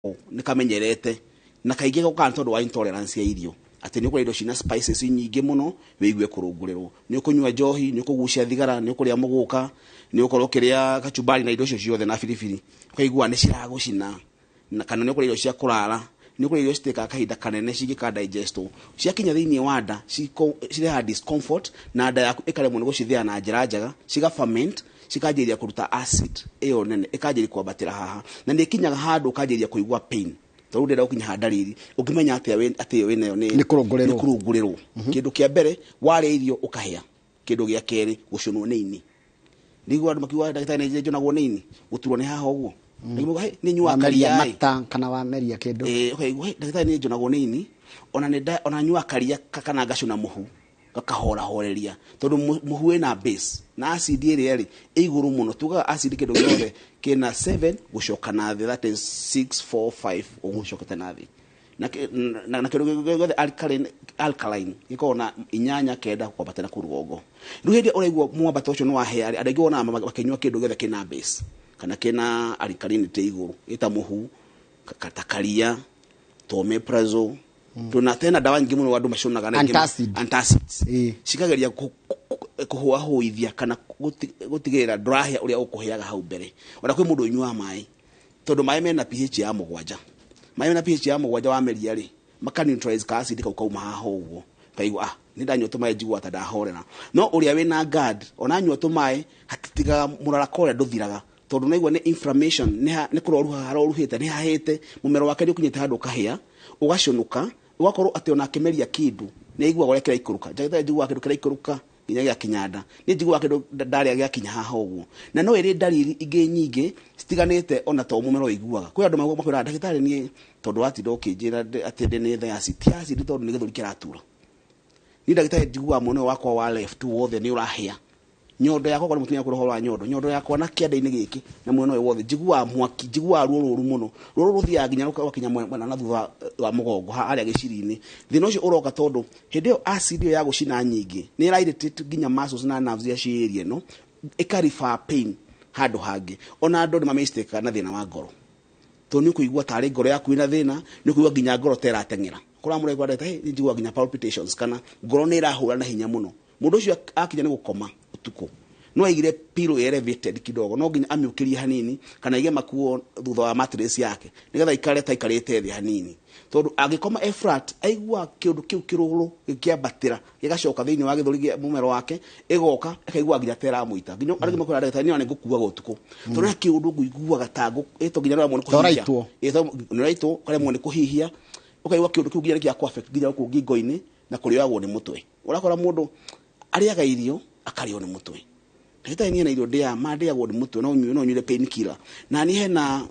Nĩ kamenyerete na kaingĩ gokaga nĩ tondũ wa intolerance ya irio, atĩ nĩ ũkũrĩa indo cina spices nyingĩ mũno, wĩigue kũrũngũrĩrwo, nĩ ũkũnyua njohi, nĩ ũkũgucia thigara, nĩ ũkũrĩa mũgũka, nĩ ũkorwo ũkĩrĩa kachumbari na indo icio ciothe na biribiri, ũkaigua nĩ ciragũcina. Na kana nĩ ũkũrĩa irio cia kũrara, nĩ ũkũrĩa irio citĩkaga kahinda kanene cingĩka digestwo, ciakinya thĩinĩ wa nda cirehaga discomfort, na nda yaku ĩkaremwo nĩ gũcithĩa na njĩra njega, ciga ferment, cikanjĩrĩria kũruta acid ĩyo nene, ĩkanjĩrĩria kwambatĩra haha, na nĩ ĩkinyaga handũ ũkanjĩrĩria kũigua pain. Tondũ ndĩrenda gũkinya ha ndariri, ũngĩmenya atĩa atĩ ĩyo wĩnayo nĩ Nĩ kũrũngũrĩrwo. Nĩ kũrũngũrĩrwo. Kĩndũ kĩa mbere, warĩa irio ũkahĩa. Kĩndũ gĩa kerĩ, gũcũnwo nĩ ini. Nĩguo andũ makiuga, "Ndagĩtarĩ, nĩ njũnagwo nĩ ini." Gũturwo nĩ haha ũguo. Nĩguo, "Hey, nĩ nyuaga Wameria karia ĩ." mata kana wameria kĩndũ. Ũkaigua, "Hey, ndagĩtarĩ, nĩ njũnagwo nĩ ini, ona nĩ ona nyuaga karia kana ngacũna mũhu gakahorahoreria," tondũ mũhu wĩna base na acid ĩrĩa rĩ ĩ igũrũ mũno. Tugaga acid kĩndũ gĩothe kĩna 7 gũcoka na thĩ, that is 6 4 5 ũguo ũcokete na thĩ, na kĩndũ gĩothe alkaline gĩkoragwo na 8, 9 kwambata na kũu rũgongo. Rĩu hĩndĩ ĩrĩa ũraigua mwambato ũcio nĩ wahĩa rĩ, andũ aingĩ wonaga makĩnyua kĩndũ gĩothe kĩna base kana kĩna alkalinity igũrũ, ĩta mũhu, ta karia, ta omeprazole, tuna tena dawa nyingĩ mũno andũ macunaga na ingĩ Antacid. Antacids. Cikageria kũhũahũithia kana gũtigĩrĩra ndũrahĩa ũrĩa ũkũhĩaga hau mbere. Ona kwĩ mũndũ ũnyuaga maĩ, tondũ maĩ mena pH ya 7, maĩ mena pH ya 7, wameria rĩ, maka neutralize ka acid kau kauma haha ũguo, kaigua, "Ah, nĩ ndanyua tũmaĩ, njigua ta ndahorera." No ũrĩa wĩna GERD, ona anyua tũmaĩ hatitigaga mũrarako ũrĩa ndũthiraga, tondũ naigua nĩ inflammation, nĩ kũroruha haroruhĩte, nĩ hahĩte, mũmero wake nĩ ũkinyĩte handũ ũkahĩa, ũgacũnũka, ũgakorwo atĩ ona akĩmeria kĩndũ nĩ aiguaga ũrĩa kĩraikũrũka. "Ndagĩtarĩ, njiguaga kĩndũ kĩraikũrũka nginya gĩakinya nda, niĩ njiguaga kĩndũ ndarĩa gĩakinya haha ũguo." Na no ĩrĩ ndariri ingĩ nyingĩ citiganĩte, ona to mũmero ũiguaga. Kwĩ andũ makwĩraga, "Ndagĩtarĩ, niĩ tondũ watinda ũkĩnjĩra atĩ ndĩ nĩ the acid, ti acid, tondũ nĩ gĩthũri kĩratura. Niĩ ndagĩtarĩ, njiguaga mwena ũyũ wakwa wa left wothe nĩ ũrahĩa, nyondo yakwa." Kwa mũtumia kwĩra ũhoro wa nyondo, nyondo yakwa na kĩanda-inĩ gĩkĩ na mwena ũyũ wothe njiguaga mwaki, njiguaga ruo rũru mũno, ruo rũrũ rũthiaga nginya rũgakinya mwena na thutha wa mũgongo harĩa gĩciri-inĩ. Thĩna ũcio ũroka tondũ hĩndĩ ĩyo acid ĩyo ya gũcina nyingĩ nĩ ĩra irritate nginya muscles na nerves iria ciĩ area ĩno, ĩka refer pain handũ hangĩ. Ona andũ nĩ mamistake na thĩna wa ngoro, tondũ nĩ ũkũigua tarĩ ngoro yaku ĩna thĩna, nĩ ũkũigua nginya ngoro ta ĩrateng'era. Kũrĩa mũraigua, "Ndagĩtarĩ, hey, nĩ njiguaga nginya palpitations kana ngoro nĩ ĩrahũra na hinya mũno." Mũndũ ũcio akinya nĩ gũkoma ũtukũ, no aigire pillow elevated kidogo, no nginya amĩũkĩrie hanini kana aige makuo thutha wa mattress yake nĩgetha aikare ta aikarĩte thĩ hanini, tondũ angĩkoma e flat aigua kĩũndũ kĩu kĩrũrũ gĩkĩambatĩra gĩgacoka thĩinĩ wa gĩthũri gĩa mũmero wake, ĩgoka ĩkaigua nginya ta ĩramũita, nginya arĩa makwĩra, "Ndagĩtarĩ, niĩ ona nĩngũkuaga ũtukũ tondũ na kĩũndũ ngũiguaga ta ngũ ĩto nginya nĩũremwo nĩ kũhihia." Ũraitwo. Nĩ ũraitwo, ũkaremwo nĩ kũhihia, ũkaigua kĩũndũ kĩu nginya nĩ gĩa affect nginya gũkũ ngingo-inĩ na kũrĩagwo nĩ mũtwe. Ũrakora mũndũ arĩaga irio akarĩo nĩ mũtwe. "Ndagĩtarĩ, niĩ na irio ndĩaga ma ndĩagwo nĩ mũtwe, no nyue, no nyuire pain killer, na niĩ hena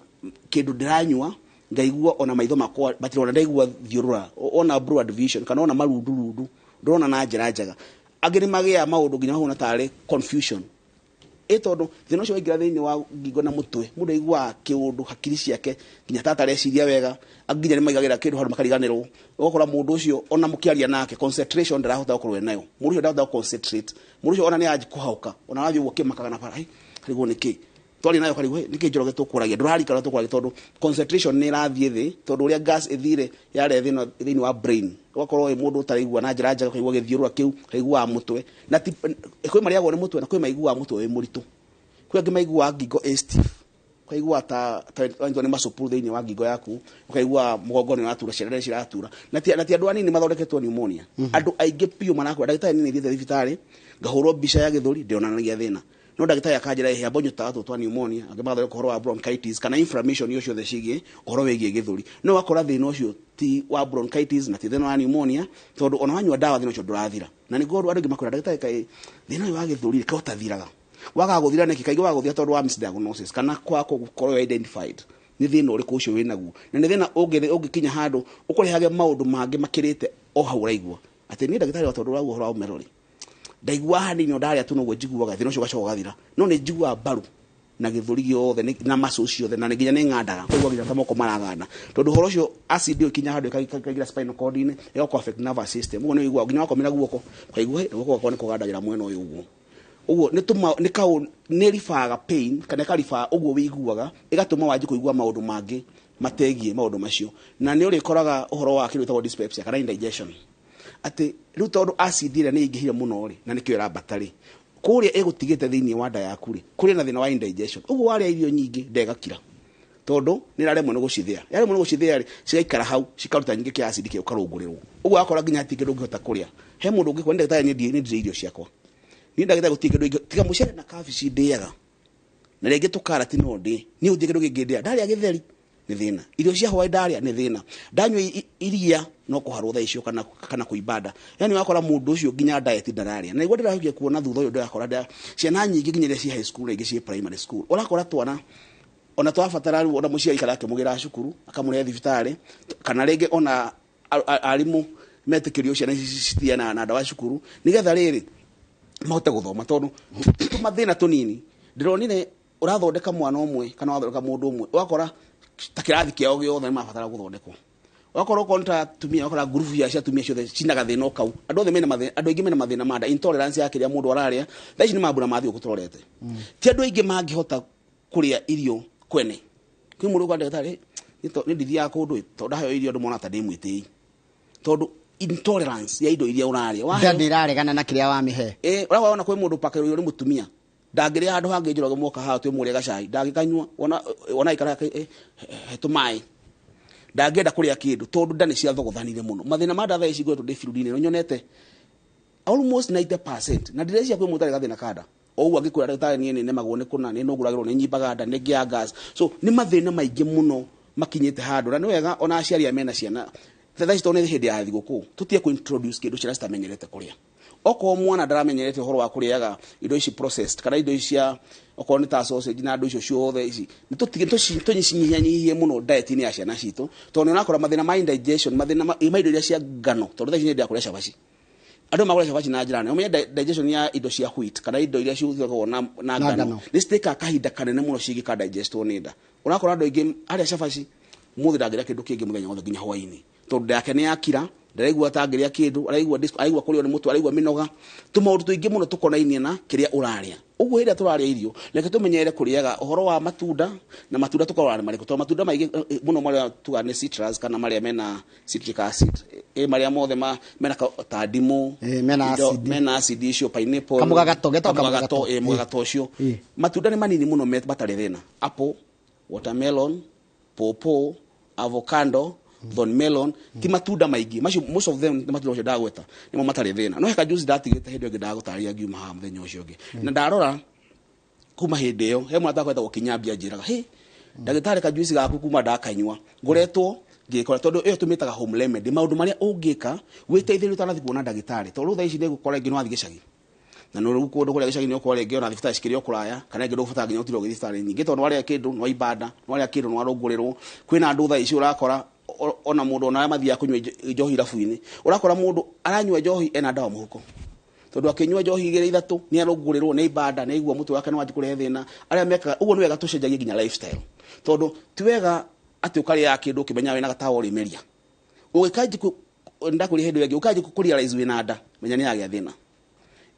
kĩndũ ndĩranyua ngaigua ona maitho makwa matirona, ndaigua thiũrũra, ona blurred vision kana ona marundurundu, ndũrona na njĩra njega." Angĩ nĩ magĩaga maũndũ nginya mahuna tarĩ confusion, ĩ tondũ thĩna ũcio waingĩra thĩinĩ wa ngingo na mũtwe, mũndũ aiguaga kĩũndũ hakiri ciake nginya tata areciria wega. Angĩ nginya nĩ maigagĩra kĩndũ handũ makariganĩrwo. Ũgakora mũndũ ũcio ona mũkĩaria nake, concentration ndarahota gũkorwo enayo, mũndũ ũcio ndarahota concentrate, mũndũ ũcio ona nĩ anji kũhaũka, ona arathiĩ ũguo akĩmakaga na bara, "Hey, karigwo nĩkĩ twaria nayo, karigwo, hey, nĩkĩ Njoroge tũkũragia, ndũrarikana tũkũragia," tondũ concentration nĩ ĩrathiĩ thĩ, tondũ ũrĩa gas ĩthire yarĩa thĩna thĩinĩ wa brain, ũgakorwo wĩ mũndũ ũtaraigua na njĩra njega, ũkaigua gĩthiũrũra kĩu, ũkaiguaga mũtwe na ti kwĩ marĩagwo nĩ mũtwe, na kwĩ maiguaga mũtwe wĩ mũritũ, kwĩ angĩ maiguaga ngingo ĩ stiff, ũkaigua ta wanyitwo nĩ macũpuru thĩinĩ wa ngingo yaku, ũkaigua mũgongo nĩ ũratura, ciara nĩ ciratura. Na ti andũ anini mathondeketwo pneumonia, andũ aingĩ biũ marakua. "Ndagĩtarĩ, niĩ nĩ thiĩte thibitarĩ ngahũrwo mbica ya gĩthũri, ndĩonanagia thĩna, no ndagĩtarĩ akanjĩra ĩhĩ amba ũnyue tũtawa tũtũ twa pneumonia." Angĩ magathondeka ũhoro wa bronchitis kana inflammation icio ciothe ciĩgiĩ ũhoro wĩgiĩ gĩthũri, no ũgakora thĩna ũcio ti wa bronchitis na ti thĩna wa pneumonia, tondũ ona wanyua ndawa thĩna ũcio ndũrathira. Na nĩguo andũ aingĩ makwĩra, "Ndagĩtarĩ, kaĩ thĩna ũyũ wa gĩthũri kaĩ ũtathiraga? Wagaga gũthira nĩkĩ?" Kaingĩ waga gũthira tondũ wa misdiagnosis kana kwaga gũkorwo identified nĩ thĩna ũrĩkũ ũcio wĩnaguo, na nĩ thĩna ũngĩkinya handũ ũkũrehage maũndũ mangĩ makĩrĩte o hau ũraigua atĩ, "Niĩ ndagĩtarĩ, wa tondũ ũraigua ũhoro wa mũmero rĩ, ndaigua hanini, o ndarĩa tu noguo njiguaga thĩna ũcio ũgacoka ũgathira, no nĩ njiguaga mbaru na gĩthũri gĩothe na muscles ciothe, na nginya nĩ ng'andaga, ũkaigua nginya ta moko maraganda," tondũ ũhoro ũcio acid ĩyo ĩkinya handũ ĩkaingĩra spinal cord-inĩ, ĩgakũ affect nervous system. Ũguo nĩ ũiguaga nginya wakomera guoko, ũkaigua, "Hey, guoko gwakwa nĩ kũgandagĩra mwena ũyũ." Ũguo ũguo nĩ tũma nĩ kaũ nĩ ribaga pain kana ĩkariba ũguo wĩiguaga, ĩgatũma wanjie kũigua maũndũ mangĩ. mategie maũndũ macio na nĩ ũrĩkoraga ũhoro wa kĩndũ gĩtagwo dyspepsia kana indigestion atĩ rĩu tondũ acid ĩrĩa nĩ ĩingĩhire mũno rĩ na nĩkĩo ĩrambata rĩ kũrĩa ĩgũtigĩte thĩinĩ wa nda yaku rĩ kũrĩ na thĩna wa indigestion ũguo warĩa irio nyingĩ ndegakira tondũ nĩ ĩraremwo nĩ gũcithĩa yaremwo nĩ gũcithĩa rĩ cigaikara hau cikaruta nyingĩ kĩa acid kĩu ũkarũngũrĩrwo ũguo wakora nginya hatirĩ kĩndũ ũngĩhota kũrĩa he mũndũ ũngĩkora nĩ ndagĩtarĩ niĩ ndirĩ irio ciakwa niĩ ndagĩtarĩ gũtirĩ kĩndũ tiga mũcere na kabici ndĩaga na rĩngĩ tũkarati no ndĩe niĩ gũtirĩ kĩndũ kĩngĩ ndĩa ndarĩa gĩtheri nĩ thĩna irio cia hwaĩ ndarĩa nĩ thĩna ndanyua iria no kũharwo thaa icio kana kũimba nda yani wakora mũndũ ũcio nginya diet ndararĩa na nĩguo ndĩrahukia kuona thutha ũyũ ndĩrakora ciana nyingĩ nginya iria ciĩ high school na ingĩ ciĩ primary school ũrakora twana ona twabatara rĩu ona mũciari kana akĩmũgĩra cukuru akamũrehe thibitarĩ kana rĩngĩ ona arimũ metĩkĩrio ciana ici cithiĩ na ndawa cukuru nĩgetha rĩrĩ mahote gũthoma tondũ tũmathĩna tũnini ndĩronire ũrathondeka mwana ũmwe kana ũrathondeka mũndũ ũmwe ũgakora ta kĩrathi kĩao gĩothe nĩ marabatara gũthondekwo ũgakora okorwo nĩ ta atumia ũgakora ngurubu cia atumia ciothe cina gathĩna o kau andũ othe mena mathĩna andũ aingĩ mena mathĩna ma nda intolerance ya kĩrĩa mũndũ ararĩa thaa ici nĩ mambura ma thigũkũ tũrorete ti andũ aingĩ mangĩhota kũrĩa irio kwene kwĩ mũndũ ũkwa ndagĩtarĩ nĩ ndithiaga kũndũ tondũ ndaheo irio andũ mona ta ndĩ mwĩtĩi tondũ intolerance ya indo iria ũrarĩa nda ndĩraregana na kĩrĩa wamĩhe ũrakora ona kwĩ mũndũ pakĩrwo nĩ mũtumia ndangĩrĩa handũ hangĩ Njoroge moka haha twĩmũrĩe gacai ndangĩkanyua ona aikara he tũmaĩ ndangĩenda kũrĩa kĩndũ tondũ nda nĩ ciathogothanire mũno mathĩna ma nda thaa ici ngoretwo ndĩ field-inĩ ĩno nyonete almost 90% na ndĩreciria kwĩ mũndũ ũtarĩ gathĩna ka nda o ũguo angĩkwĩra ndagĩtarĩ niĩ nĩ nemagwo nĩ kũna nĩ nũngũragĩrwo nĩ nyimbaga nda nĩ ngĩaga gas so nĩ mathĩna maingĩ mũno makinyĩte handũ na nĩ wega ona aciari aya mena ciana thaa ici tondũ nĩ hĩndĩ ya thigũkũ tũtige kũ introduce kĩndũ ciana citamenyerete kũrĩa okorwo mwana ndaramenyerete ũhoro wa kũrĩaga indo ici processed kana indo ici cia okorwo nĩ ta sausage na andũ icio ciothe ici nĩ tũtige tũcinyihanyihie mũno diet-inĩ ya ciana citũ tondũ nĩ ũrakora mathĩna ma indigestion mathĩna ma indo iria cia ngano tondũ thaa ici nĩ hĩndĩ ya kũrĩa cabaci andũ magũra cabaci na njĩra nene ũmenye digestion ya indo cia wheat kana indo iria cithondekagwo na ngano nĩ citĩkaga kahinda kanene mũno cingĩka digestwo nĩ nda ũrakora andũ aingĩ arĩa cabaci mũthĩ ndangĩrĩa kĩndũ kĩngĩ mũthenya wothe nginya hwaĩ-inĩ tondũ nda yake nĩ yakira ndaraigua ta angĩrĩa kĩndũ araigua araigua kũrĩo nĩ mũtwe araigua mĩnoga tũmaũndũ tũingĩ mũno tũkonainie na kĩrĩa ũrarĩa ũguo hĩndĩ ĩrĩa tũrarĩa irio reke tũmenyere kũrĩaga ũhoro wa matunda na matunda tũkarora nĩ marĩkũ tondũ matunda maingĩ mũno marĩa tugaga nĩ citrus kana marĩa mena citric acid marĩa mothe mena ta ndimũ mena acid mena acid icio pineapple kamũgagato getagwo kamũgagato mũgagato ũcio matunda nĩ manini mũno matarĩ thĩna apple watermelon pawpaw avocado thorn melon ti matunda maingĩ macio most of them nĩ matunda macio ndagweta nĩmo matarĩ thĩna no he kajuice ndatigĩte hĩndĩ ĩyo ĩngĩ ndagũtarĩria ngiuma haha mũthenya ũcio ũngĩ na ndarora kuma hĩndĩ ĩyo he mwana wetagwo Kinyambia anjĩraga hĩ ndagĩtarĩ kajuice gaku kuma ndakanyua ngoretwo ngĩkora tondũ ĩyo tũmĩtaga home remedy maũndũ marĩa ũngĩka wĩteithĩrĩrie ũtanathiĩ kuona ndagĩtarĩ tondũ thaa ici nĩ gũkora rĩngĩ nĩ wathiĩ gĩcagi na nĩ rĩu kũndũ kũrĩa gĩcagi nĩ ũkora rĩngĩ ona thibitarĩ cikĩrĩ o kũraya kana rĩngĩ ndũgũbatara nginya ũtinde ũgĩthiĩ thibitarĩ nyingĩ tondũ warĩa kĩndũ nĩ waimba nda nĩ warĩa kĩndũ nĩ warũngũrĩrwo kwĩna andũ thaa ici ũrakora ona mũndũ ona arĩa mathiaga kũnyua njohi irabu-inĩ ũrakora mũndũ aranyua njohi ena ndawa mũhuko tondũ akĩnyua njohi igĩrĩ ithatũ nĩ arũngũrĩrwo nĩ aimba nda nĩ aigua mũtwe wake nĩ wanjia kũrehe thĩna arĩa mekaga ũguo nĩ wega tũcenjagie nginya lifestyle tondũ ti wega atĩ ũkarĩaga kĩndũ ũkĩmenyaga wĩna gatawa ũrĩmeria ũgĩkanji ndakwĩria hĩndĩ ĩyo ĩngĩ ũkanji kũ realize wĩna nda menya nĩ yagĩa thĩna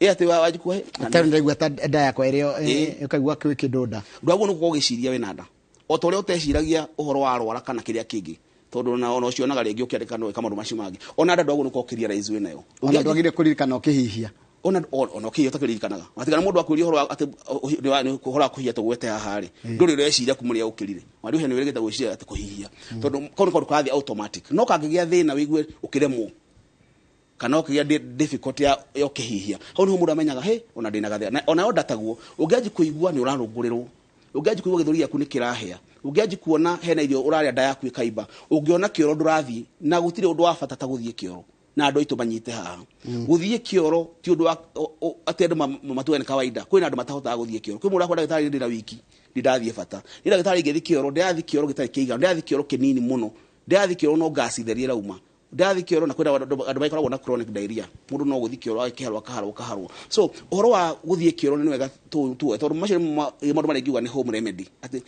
ĩ atĩ wanji kuhe Tondũ ndaigua ta nda yakwa ĩrĩa ũkaigua kwĩ kĩndũ nda ndwagwo nĩ gũkorwo ũgĩciria wĩna nda o ta ũrĩa ũteciragia ũhoro wa rwara kana kĩrĩa kĩngĩ tondũ ona ũcionaga rĩngĩ ũkĩandĩka no wĩka maũndũ macio mangĩ ona nda ndwagwo nĩ gũkorwo ũkĩrealize wĩnayo ona ndwagĩrĩire kũririkana ũkĩhihia ona ona ũkĩhihia ũtakĩririkanaga watigana mũndũ akwĩria ũhoro wa atĩ ũhoro wa kũhihia tũgwete haha rĩ ndũrĩ ũreciria kuma rĩrĩa ũkĩrire wariũhia nĩ wĩrĩgĩte gwĩciria atĩ kũhihia tondũ kau nĩ kaũndũ karathiĩ automatic no kangĩgĩa thĩna wĩigue ũkĩremwo kana ũkĩgĩa difficulty ya ũkĩhihia hau nĩho mũndũ amenyaga hĩ ona ndĩna gathĩna onayo ndataguo ũngĩanji kũigua nĩ ũrarũngũrĩrwo ũngĩanji kũigua gĩthũri gĩaku nĩ kĩrahĩa ũngĩanji kuona hena irio ũrarĩa nda yaku ĩkaimba ũngĩona kĩoro ndũrathiĩ na gũtirĩ ũndũ wa bata ta gũthiĩ kĩoro na andũ aitũ manyite haha gũthiĩ kĩoro ti ũndũ wa atĩ andũ matuge nĩ kawaida kwĩna andũ matahotaga gũthiĩ kĩoro kwĩ mũndũ akwa ndagĩtarĩ ndĩna wiki ndindathiĩ bata niĩ ndagĩtarĩ ingĩthiĩ kĩoro ndĩrathiĩ kĩoro gĩtarĩ kĩiganu ndĩrathiĩ kĩoro kĩnini mũno ndĩrathiĩ kĩoro no ngasi therie ĩrauma ndĩrathiĩ kĩoro na kwĩna andũ makoragwo na chronic diarrhea mũndũ no gũthiĩ kĩoro agakĩharwo akaharwo akaharwo so ũhoro wa gũthiĩ kĩoro nĩ wega tuoe tondũ macio nĩ maũndũ marĩa ingiuga nĩ home remedy atĩ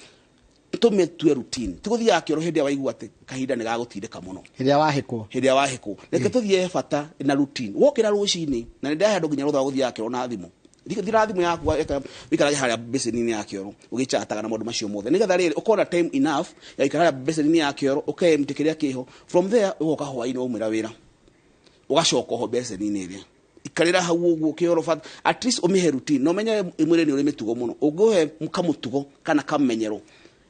tũmĩtue routine ti gũthiaga kĩoro hĩndĩ ĩrĩa waigua atĩ kahinda nĩ gagũtindĩka mũno hĩndĩ ĩrĩa wahĩkwo hĩndĩ ĩrĩa wahĩkwo reke tũthiĩ bata na routine wokĩra rũcinĩ na nĩ ndahe andũ nginya rũtha wa gũthiaga kĩoro na thimũ Thira thimũ yaku wĩikarage harĩa basin-inĩ ya kĩoro ũgĩchataga na maũndũ macio mothe, nĩgetha rĩrĩ ũkorwo na time enough ya gũikara harĩa basin-inĩ ya kĩoro, ũke-empty kĩrĩa kĩho. From there ũgoka hwaĩ-inĩ waumĩra wĩra, ũgacoka oho basin-inĩ ĩrĩa ikarĩra hau ũguo kĩoro at least ũmĩhe routine. Na ũmenye mwĩrĩ nĩ ũrĩ mĩtugo mũno. Ũngĩũhe kamũtugo kana kamenyero,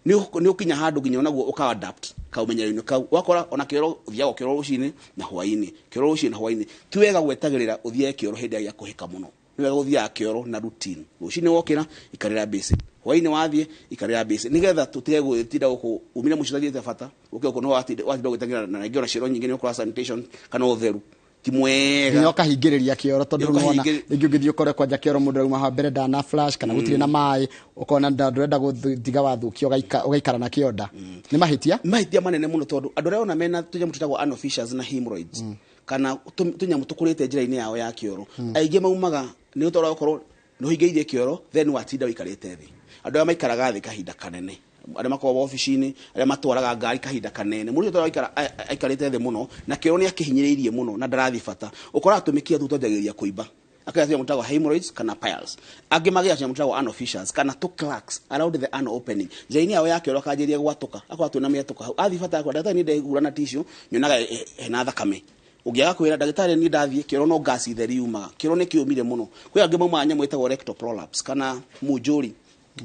nĩ ũkinya handũ nginya onaguo ũka adapt kaumenyero-inĩ kau. Ũgakora ona kĩoro ũthiaga o kĩoro rũcinĩ na hwaĩ-inĩ, kĩoro rũcinĩ na hwaĩ-inĩ. Ti wega gwetagĩrĩra ũthiage kĩoro hĩndĩ ĩrĩa gĩa kũhĩka mũno. Nĩ wega gũthiaga kĩoro na routine. Rũcinĩ wokĩra, ikarĩra basin, hwaĩ-inĩ wathiĩ, ikarĩra basin, nĩgetha tũtige gwĩtinda gũkũ umire mũciĩ ũtathiĩte bata, ũke gũkũ no watinda ũgĩteng'era. Na rĩngĩ ona cioro nyingĩ nĩ ũkora sanitation kana ũtheru ti mwega. Nginya ũkahingĩrĩria kĩoro, tondũ nĩwona Ũkahingĩrĩ- rĩngĩ ũngĩthiĩ ũkore kwanja kĩoro mũndũ arauma haha mbere ndana flash kana gũtirĩ na maĩ, ũkona ndũrenda gũtiga wathũkia, ũgaikara na kĩonda. Nĩ mahĩtia. Mahĩtia manene mũno, tondũ andũ arĩa ona mena tũnyamũ twĩtagwo anal fissures na hemorrhoids kana tũnyamũ tũkũrĩte njĩra-inĩ yao ya kĩoro, aingĩ maumaga nĩ ũtoro ũkorwo nĩ ũhingĩirie kĩoro, then watinda ũikarĩte thĩ. Andũ arĩa maikaraga thĩ kahinda kanene, arĩa makoragwo obici-inĩ, arĩa matwaraga ngari kahinda kanene, mũndũ ũcio aikarĩte thĩ mũno na kĩoro nĩ akĩhinyĩrĩirie mũno na ndarathiĩ bata, ũkoraga tũmĩkiha tũu twanjagĩrĩria kũimba, akagĩa tũnyamũ twĩtagwo hemorrhoids kana piles. Angĩ magĩa tũnyamũ twĩtagwo anal fissures kana tũ cracks around the anal opening, njĩra-inĩ yao ya kĩoro akanjĩrĩria gwatũka, akorwo twĩna mĩatũka hau. Athiĩ bata akwa, ndagĩtarĩ, niĩ ndehura na tissue nyonaga hena thakame. Ũngĩaga kwĩra ndagĩtarĩ, niĩ ndathiĩ kĩoro no gas theri yumaga, kĩoro nĩ kĩũmire mũno. Kwĩ angĩ maumaga nyamũ ĩtagwo rectal prolapse kana munjũri,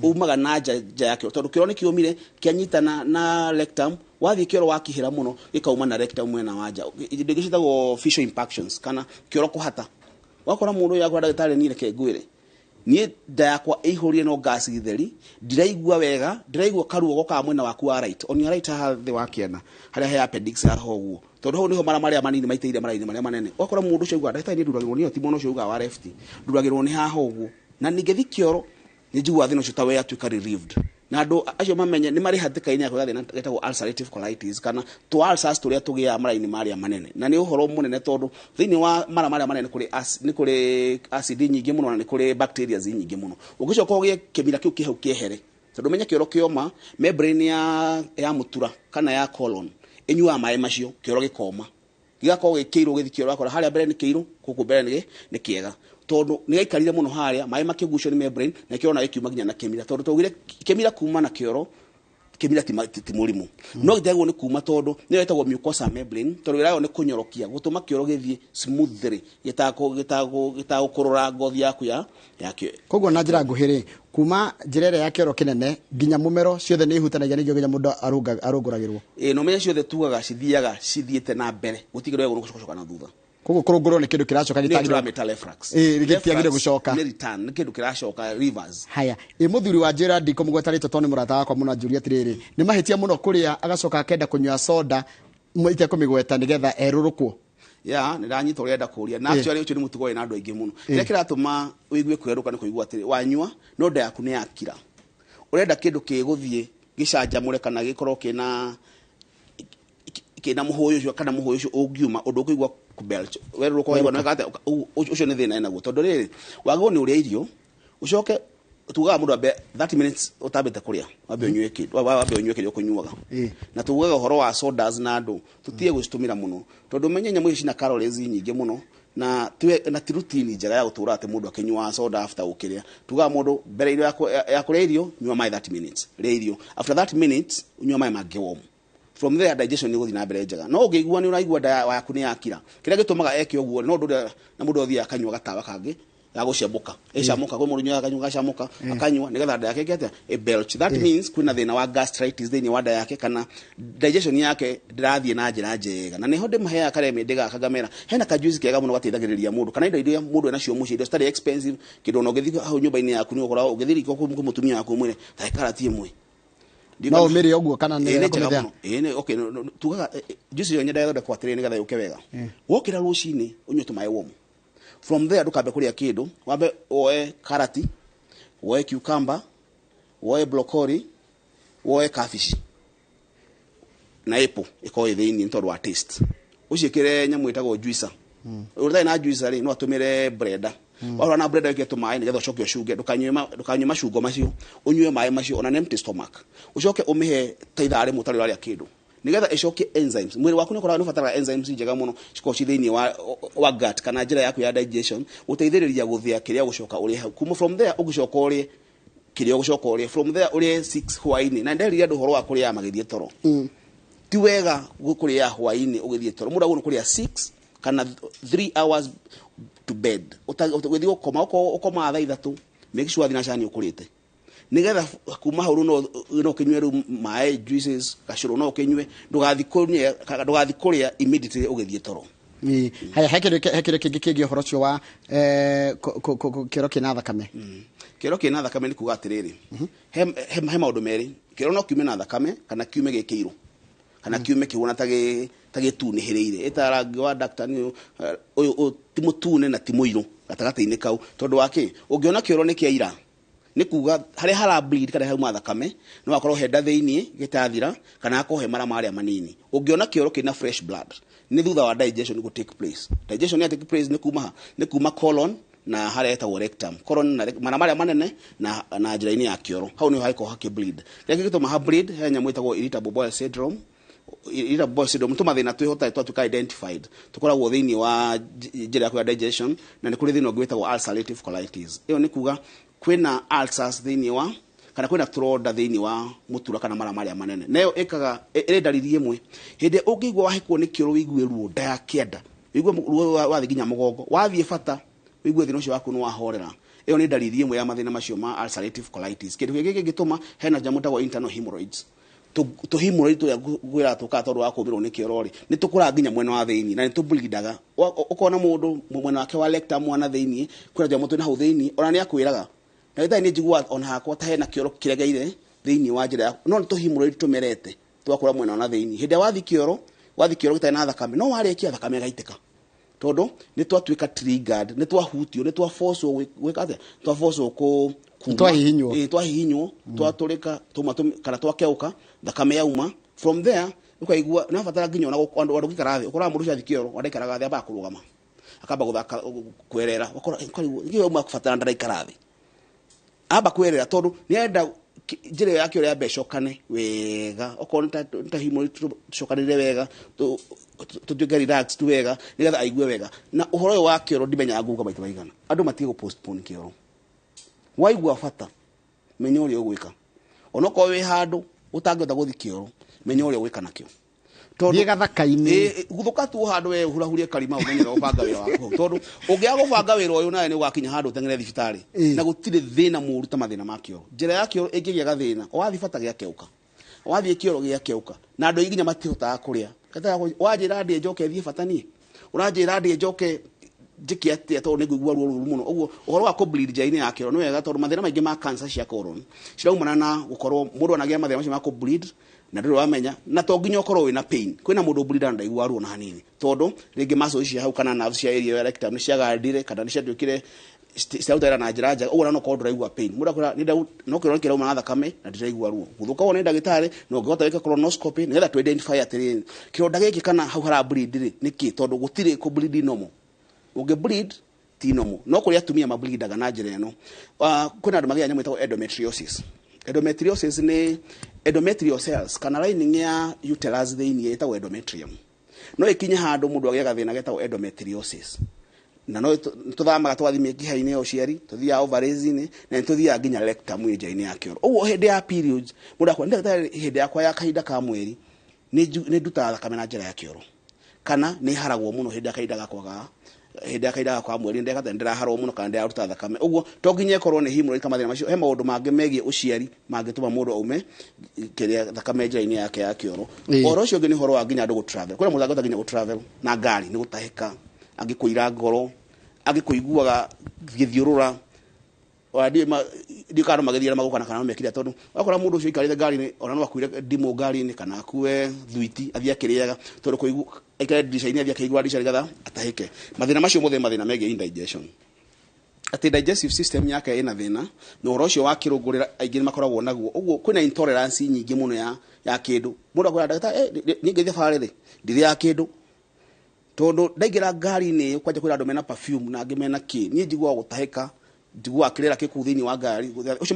umaga na nja ya kĩoro tondũ kĩoro nĩ kĩũmire, kĩanyitana na rectum. Wathiĩ kĩoro wakihĩra mũno, gĩkauma na rectum mwena wa nja. Indo ingĩ ciĩtagwo facial impactions kana kĩoro kũhata. Wakora mũndũ ũyũ akwĩra, ndagĩtarĩ, niĩ reke ngwĩre, niĩ nda yakwa ĩihũrire no gas gĩtheri, ndiraigua wega, ndiraigua karuo gokaga mwena waku wa right, on your right, haha thĩ wa kĩana harĩa he appendix haha ũguo, tondũ hau nĩho mara marĩa manini maitĩire mara-inĩ marĩa manene. Ũgakora mũndũ ũcio auga, ndagĩtarĩ, niĩ nduragĩrwo nĩyo, ti mwena ũcio ugaga wa left, nduragĩrwo nĩ haha ũguo, na ningĩthi kĩoro nĩ njiguaga thĩna ũcio ta watuĩka relieved. Na andũ acio mamenye nĩ marĩ hatĩka-inĩ ya kũgĩa thĩna getagwo ulcerative colitis kana tũ ulcers tũrĩa tũgĩaga mara-inĩ marĩa manene. Na nĩ ũhoro mũnene, tondũ thĩinĩ wa mara marĩa manene nĩ kũrĩ acid nyingĩ mũno na nĩ kũrĩ bacteria nyingĩ mũno. Ũngĩcoka ũgĩe kĩmira kĩu kĩ hau kĩehere, tondũ menye kĩoro kĩoma, membrane ya mũtura kana ya colon ĩnyuaga maĩ macio, kĩoro gĩkoma, gĩgakorwo gĩ kĩirũ, gĩthi kĩoro akora harĩa mbere nĩ kĩirũ, gũkũ mbere nĩ kĩega, tondũ nĩ gĩaikarire mũno harĩa, maĩ makĩgucio nĩ membrane na kĩoro na gĩkiuma nginya na kĩmira. Tondũ twaugire kĩmira kuma na kĩoro, kĩmira ti mũrimũ, no gĩtiagĩrĩirwo nĩ kuma, tondũ nĩyo ĩtagwo mucosa membrane, tondũ wĩra wayo nĩ kũnyorokia, gũtũma kĩoro gĩthiĩ smoothly gĩtagũkũrũra ngothi yaku ya kĩoro. Koguo na njĩra nguhĩ rĩ, kuma njĩra ĩrĩa ya kĩoro kĩnene nginya mũmero, ciothe nĩ ihutanagia, nĩkĩo nginya mũndũ arũngũragĩrwo. Ĩĩ, no menye ciothe tugaga cithiaga cithiĩte na mbere, gũtirĩ kĩndũ gĩagĩrĩirwo gũcoka na thutha. Koguo kũrũngũrwo nĩ kĩndũ kĩracoka. Nĩyo gĩtagĩrĩirwo. Tũramĩta reflux. Ĩĩ, gĩtiagĩrĩire Reflux. Gũcoka. Nĩ return, nĩ kĩndũ kĩracoka, reverse. Haya, ĩ mũthuri wa njĩra, ndikũmũgweta rĩtwa tondũ nĩ mũrata wakwa mũno, anjũria atĩrĩrĩ, nĩ mahĩtia mũno kũrĩa agacoka akenda kũnyua soda itekũmĩgweta nĩgetha erũrũkwo? Ya, nĩ ndanyita ũrĩa enda kũria. Na actually ũcio nĩ mũtugo wĩna andũ aingĩ mũno. Kĩrĩa kĩratũma ũigue kwerũka nĩ kũigua atĩrĩ, wanyua no nda yaku nĩ yakira, ũrenda kĩndũ gĩgũthiĩ gĩcanjamũre kana gĩkorwo kĩna mũhũyũ ũcio, kana mũhũyũ ũcio ũngiuma ũndũ ũkũigua kũbelch, werũrũka, waigua nĩ atĩa, ũcio nĩ thĩna enaguo. Tondũ rĩrĩ, wagĩrĩirwo nĩ ũrĩa irio, ũcoke, tugaga mũndũ ambe 30 minutes ũtambĩte kũrĩa, wambe ũnyue kĩndũ, wambe ũnyue kĩrĩa ũkũnyuaga. Na tugaga ũhoro wa sodas na andũ tũtige gũcitũmĩra mũno, tondũ menye nyamũ ici cina calories nyingĩ mũno, na ti routine njega ya gũtũra atĩ mũndũ akĩnyua soda after gũkĩrĩa. Tugaga mũndũ mbere irio ya kũrĩa irio, nyua maĩ 30 minutes, rĩa irio, after 30 minutes unyua maĩ mangĩ warm. From there digestion nĩ gũthiĩ na mbere njega. No ũngĩigua nĩ ũraigua nda yaku nĩ yakira, kĩrĩa gĩtũmaga eke ũguo no ũndũ ũrĩa na mũndũ athiaga akanyua gatawa kangĩ ga gũcemũka, ĩcamũka. Kwĩ mũndũ ũnyuaga, akanyua gacamũka, akanyua nĩgetha nda yake ĩke atĩa? Ĩ belch. That means kwĩna thĩna wa gastritis thĩinĩ wa nda yake kana digestion yake ndĩrathiĩ na njĩra njega. Na nĩho ndĩmaheaga karemende gaka, ngamera hena kajuice kega mũno gateithagĩrĩria mũndũ, kana indo iria mũndũ enacio mũciĩ, indo citarĩ expensive, kĩndũ ona ũngĩthiĩ hau nyũmba-inĩ yaku nĩ ũgũkora, ũngĩthiĩ riko kwĩ mũtumia waku ũmwĩre tahe karati ĩmwe. No ũmĩrĩe ũguo kana nĩ Ĩĩ, nĩ wega njega kũmĩthĩa? Mũno. Ĩĩ, okay, tugaga juice ĩyo nyendaga ĩthondekwo atĩrĩrĩ, nĩgetha yũke wega. Wokĩra rũcinĩ ũnyue tũmaĩ warm. From there ndũkambe kũrĩa kĩndũ, wambe woe karati, woe cucumber, woe broccoli, woe cabbage na apple ĩkorwo ĩ thĩinĩ nĩ tondũ wa taste. Ũciĩkĩre nyamũ ĩtagwo juicer. Ũtarĩ na juicer rĩ, no atũmĩre blender. Wahũra na blender, wĩkĩre tũmaĩ nĩgetha ũcoke ũcunge. Ndũkanyue macungo macio, ũnyue maĩ macio on an empty stomach. Ũcoke ũmĩhe ta ithaa rĩmwe ũtarĩ ũrarĩa kĩndũ. Nĩgetha ĩcokie enzymes. Mwĩrĩ waku nĩ ũkoragwo nĩ ũbataraga enzymes njega mũno cikorwo ci thĩinĩ wa gut kana njĩra yaku ya digestion, gũteithĩrĩria gũthĩa kĩrĩa ũgũcoka ũrĩe hau. Kuma from there ũgĩcoka ũrĩe kĩrĩa ũgũcoka ũrĩe, from there ũrĩe 6 hwaĩ-inĩ. Na nderire andũ ũhoro wa kũrĩa magĩthiĩ toro. Ti wega kũrĩa hwaĩ-inĩ ũgĩthiĩ toro. Mũndũ agĩrĩirwo kũrĩa 6 kana 3 hours to bed. Ũgĩthiĩ gũkoma, okorwo ũkomaga thaa 3, make sure thinacara nĩ ũkũrĩte. Nĩgetha kuma hau rĩu no ũkĩnyue rĩu maĩ, juices, gacũrũ no ũkĩnyue, ndũgathiĩ kũrĩa immediately ũgĩthiĩ toro. Haya, he kĩndũ kĩngĩ kĩgiĩ ũhoro ũcio wa kĩoro kĩna thakame. Kĩoro kĩna thakame nĩ kuga atĩrĩrĩ, he maũndũ merĩ. Kĩoro no kiume na thakame kana kiume gĩkĩirũ, kana kiume kĩhuana ta gĩtunĩhĩrĩire. Ĩta rangi wa doctor nĩ ũyũ ti mũtune na ti mũirũ gatagatĩ-inĩ kau. Tondũ wa kĩ? Ũngĩona kĩoro nĩ kĩa ira, nĩ kuga harĩa hara bleed kana hauma thakame no akorwo he nda thĩinĩ gĩtathira kana akorwo he mara marĩa manini. Ũngĩona kĩoro kĩna fresh blood nĩ thutha wa digestion go take place. Digestion ya take place nĩ kuma ha? Nĩ kuma colon na harĩa hetagwo rectum. Colon na mara marĩa manene na njĩra-inĩ ya kĩoro. Hau nĩho hagĩkorwo hakĩ bleed. Kĩrĩa kĩngĩtũma ha bleed, he nyamũ ĩtagwo irritable bowel syndrome. Irritable bowel syndrome tũ mathĩna twĩho tũtarĩ twatuĩka identified, tũkoragwo thĩinĩ wa njĩra yaku ya digestion, na nĩ kũrĩ thĩna ũngĩ wĩtagwo ulcerative colitis. Ĩyo nĩ kuga kwĩna ulcers thĩinĩ wa, kana kwĩna tũronda thĩinĩ wa mũtura kana mara marĩa manene. Nayo ĩkaga, ĩrĩ ndariri ĩmwe. Hĩndĩ ĩrĩa ũngĩigua wahĩkwo nĩ kĩoro ũigue ruo nda ya kĩanda, ũigue ruo wathiĩ nginya mũgongo, wathiĩ bata ũigue thĩna ũcio waku nĩ wahorera. Ĩyo nĩ ndariri ĩmwe ya mathĩna macio ma ulcerative colitis. Kĩndũ kĩngĩ kĩngĩtũma, hena nyamũ ĩtagwo internal hemorrhoids. Tũhemorrhoid tũrĩa ngwĩraga tũkaga tondũ wa kũũmĩrwo nĩ kĩoro rĩ, nĩ tũkũraga nginya mwena wa thĩinĩ na nĩ tũbleedaga. Ũkona mũndũ mwena wake wa rectum mwana thĩinĩ, kwĩna nyamũ twĩna hau thĩinĩ, ona nĩ akwĩraga. Ndagĩtarĩ nĩ njiguaga ona hakwa ta hena kĩoro kĩregeire thĩinĩ wa njĩra yaku, no nĩ tũhemorrhoid tũmerete twakũra mwena wa na thĩinĩ. Hĩndĩ ĩrĩa wathiĩ kĩoro, wathiĩ kĩoro gĩtarĩ na thakame, no warĩkia thakame ĩgaitĩka. Tondũ nĩ twatuĩka triggered, nĩ twahutio, nĩ twaforcwo gwĩka atĩa? Twaforcwo kuma. Twahihinywo. Ĩĩ, twahihinywo, twatũrĩka, tũma kana twakeuka, thakame yauma. From there, ũkaigua, nĩ wabatara nginya ona andũ gũikara thĩ. Ũkoraga mũndũ ũcio athiĩ kĩoro, andaikaraga thĩ, ambaga kũrũgama. Akamba gũthaka, kwerera. Ũkora, ũkarigwo, nĩkĩ yauma kũbatara ndaraikara thĩ? Amba kwerera, tondũ nĩ arenda njĩra ĩyo ya kĩoro yambe ĩcokane wega. Okorwo nĩ ta hemorrhoid tũcokanĩrĩre wega, tũtuĩke relaxed wega, nĩgetha aigue wega. Na ũhoro ũyũ wa kĩoro ndimenyaga nguga maita maigana. Andũ matige gũ postpone kĩoro. Waigua bata, menya ũrĩa ũgwĩka. Onokorwo wĩ handũ ũtangĩhota gũthiĩ kĩoro, menya ũrĩa ũgwĩka nakĩo. Tondũ Thiĩ gathaka-inĩ. Guthũka tu handũ we hurahurie karima ũmenye ũrĩa ũbanga wĩra waku hau. Tondũ ũngĩaga gũbanga wĩra ũyũ nawe nĩ ũgakinya handũ ũteng'ere thibitarĩ. Na gũtirĩ thĩna mũũru ta mathĩna ma kĩoro. Njĩra ya kĩoro ĩngĩgĩa gathĩna, wathiĩ bata gĩakeuka. Wathiĩ kĩoro gĩakeuka. Na andũ aingĩ nginya matihotaga kũrĩa. Wanjĩra ndĩe njoke thiĩ bata niĩ. Ũranjĩra ndĩe njoke njĩke atĩa tondũ nĩngũigua ruo rũru mũno. Ũguo ũhoro wa kũ-bleed njĩra-inĩ ya kĩoro nĩ wega tondũ mathĩna maingĩ ma cancer cia colon ciraumana na gũkorwo mũndũ anagĩa mathĩna macio ma kũ-bleed na ndũrĩ wamenya, na to nginya ũkorwo wĩna pain. Kwĩna mũndũ bleed na ndaiguaga ruo na hanini tondũ rĩngĩ muscles cia hau kana nerves cia area ya rectum nĩ ciagandire kana nĩ ciatuĩkire ciraruta wĩra na njĩra njega, ũguo no ũkorwo ndũraigua pain. Mũndũ akwĩra, Nĩ ndau-, no kĩoro kĩrauma na thakame na ndiraigua ruo. Gũthũka ũguo nĩ ndagĩtarĩ, no ũngĩhota gwĩka colonoscopy nĩgetha tũ identify atĩrĩrĩ, kĩronda gĩkĩ kana hau hara bleed rĩ nĩ kĩ, tondũ gũtirĩ kũ bleed normal. Ũngĩ bleed ti normal. No kũrĩ atumia mableedaga na njĩra ĩno. Kwĩna andũ magĩaga nyamũ ĩtagwo endometriosis. Endometriosis nĩ endometrial cells kana lining ya uterus thĩinĩ ĩtagwo endometrium. No ĩkinye handũ mũndũ agĩaga thĩna getagwo endometriosis. Na no tũthamaga tũgathiĩ mĩkiha-inĩ ya ũciari, tũthiaga ovaries-inĩ, na nĩtũthiaga nginya rectum njĩra-inĩ ya kĩoro. Ũguo hĩndĩ ya periods, mũndũ akwĩra, ndagĩtarĩ, hĩndĩ yakwa ya kahinda ka mweri, nĩ ndutaga thakame na njĩra ya kĩoro. Kana nĩ haragwo mũno hĩndĩ ya kahinda gakwa ga, hĩndĩ ya kahinda gakwa ka mweri, ndekata ndĩraharwo mũno kana ndĩraruta thakame. Ũguo to nginya ĩkorwo nĩ hemorrhoid kana mathĩna macio, he maũndũ mangĩ megiĩ ũciari mangĩtũma mũndũ aume kĩrĩa thakame njĩra-inĩ yake ya kĩoro. Ũhoro ũcio ũngĩ nĩ ũhoro wa nginya andũ gũ-travel. Kwĩna mũndũ angĩhota nginya gũ-travel na ngari, nĩ gũtahĩka, angĩkũira ngoro, angĩkũiguaga gĩthiũrũra. Ona ndiũĩ ndiũĩ kana no magĩthiĩ na magũka na kana no mekire, tondũ wakora mũndũ ũcio aikarĩte ngari-inĩ, ona no akuire ndimũ ngari-inĩ kana akue thwiti athiĩ akĩrĩaga, tondũ kũigua aikare ndirica-inĩ athiĩ akĩigua ndirica nĩgetha atahĩke. Mathĩna macio mothe nĩ mathĩna megiĩ indigestion. Atĩ digestive system yake ĩna thĩna, na ũhoro ũcio wa kĩrũngũrĩra aingĩ nĩ makoragwo naguo. Ũguo kwĩna intolerance nyingĩ mũno ya kĩndũ. Mũndũ akwĩra ndagĩtarĩ, niĩ ngĩthiĩ thabarĩ rĩ, ndirĩaga kĩndũ. Tondũ ndaingĩra ngari-inĩ ĩyo kwanja kwĩna andũ mena perfume na angĩ mena kĩ, niĩ njiguaga gũtahĩka, Njiguaga kĩrĩra kĩ kũu thĩinĩ wa ngari ũcio.